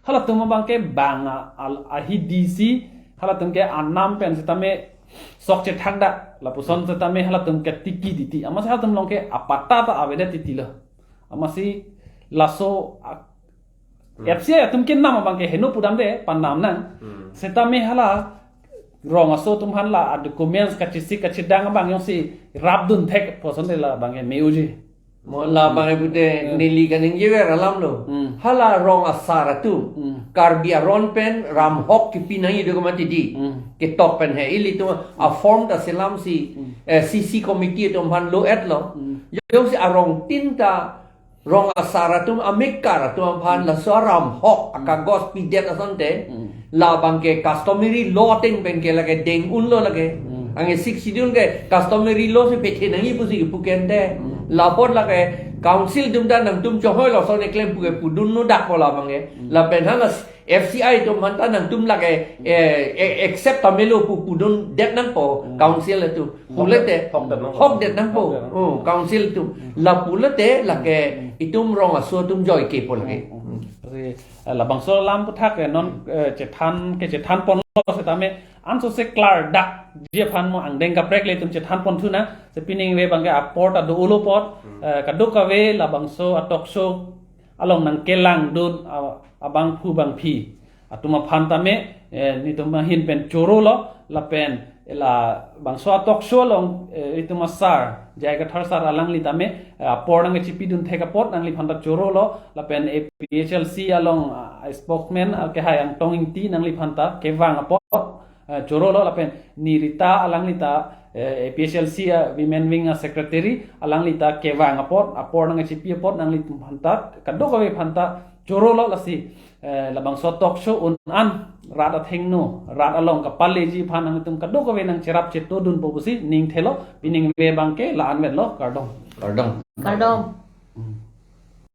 Halatum abang ke bang a, al-, ahidi si, halatum ke anam pen setame sok chethak da, lapuson setame halatum ke tiki titi. Amatsi halatum along ke apatta ta avedet titi lo. Amatsi laso a, Hmm. F C I atum kenam abang ke heno pudamde, panam nang. Hmm. Setame hala rong aso atum aphan la a-documents kachesik kachedang abang jongsi rapdun thek puson de la abang ke me-oji. Mo la abang ke pute Hmm. neli kaningjever alam lo. Hmm. Hala rong asar atum. Hmm. Karbi aron pen ramhok kipi nangji do kamatidi. Hmm. Ketok pen he ilitum a-form ta selamsi, Hmm. eh, C C committee atum aphan lo-et lo. Hmm. Jongsi arong tin ta rong asar atum amekar atum aphan Hmm. laso aramhok Hmm. akagos pidet asonte. Hmm. La abang ke customary law ateng pen ke lake deng unlo lake. Hmm. Anke Sixth Schedule ke customary law si pethe nangji pusi kipu kente. Hmm. Lapot lake council atum ta nangtum chonghoi lo son eklem pu ke pudun no dak ko la abang ke. Hmm. Lapen hala F C I atum aphan ta nangtum lake, eh, eh, accept ta melo pu pudun det nangpo Hmm. council atum. Pulete Hokdet nangpo. hokdet nangpo. Hokdet nangpo. Oh, council atum. Hmm. La pulete lake Hmm. itum rong aso atum joike po lake. Hmm. Hmm. Lasi, eh, labangso alam aputhak, eh, non, eh, chethan kechethan ponlo setame ansose klardak ji aphan mo angdeng kaprek le itum chethan ponthu nang. Si pining ave abang ke apor ta do-olo apot, Hmm. eh, kadokave labangso a-talk show along nangkelangdun a-, abangphu bangphi atum aphan tame, eh, netum ahin pen chorolo, lapen labangso a-talk show along, eh, itum asar, J I Kathar sar alangli tame, eh, apor nangkachipidun thek apot nangliphan ta chorolo, lapen A P H L C along, ah, spokesman, ah, kehai Angtong Ingti nangliphan ta kevang apot, eh, chorolo, lapen Nirita alangli ta, eh, A P H L C, ah, women wing, ah, secretary alangli ta kevang apot, apor nangkachipi apot nangliphan ta, kadokave aphan ta chorolo lasi, eh, labangso talk show un-an rat athengno, rat along kapaleji aphan nangtum kadokave nangcherap chetodunpo pusi ning thelo, pining ave abang ke la-an vetlo, kardom. Kardom. Kardom. Hmm.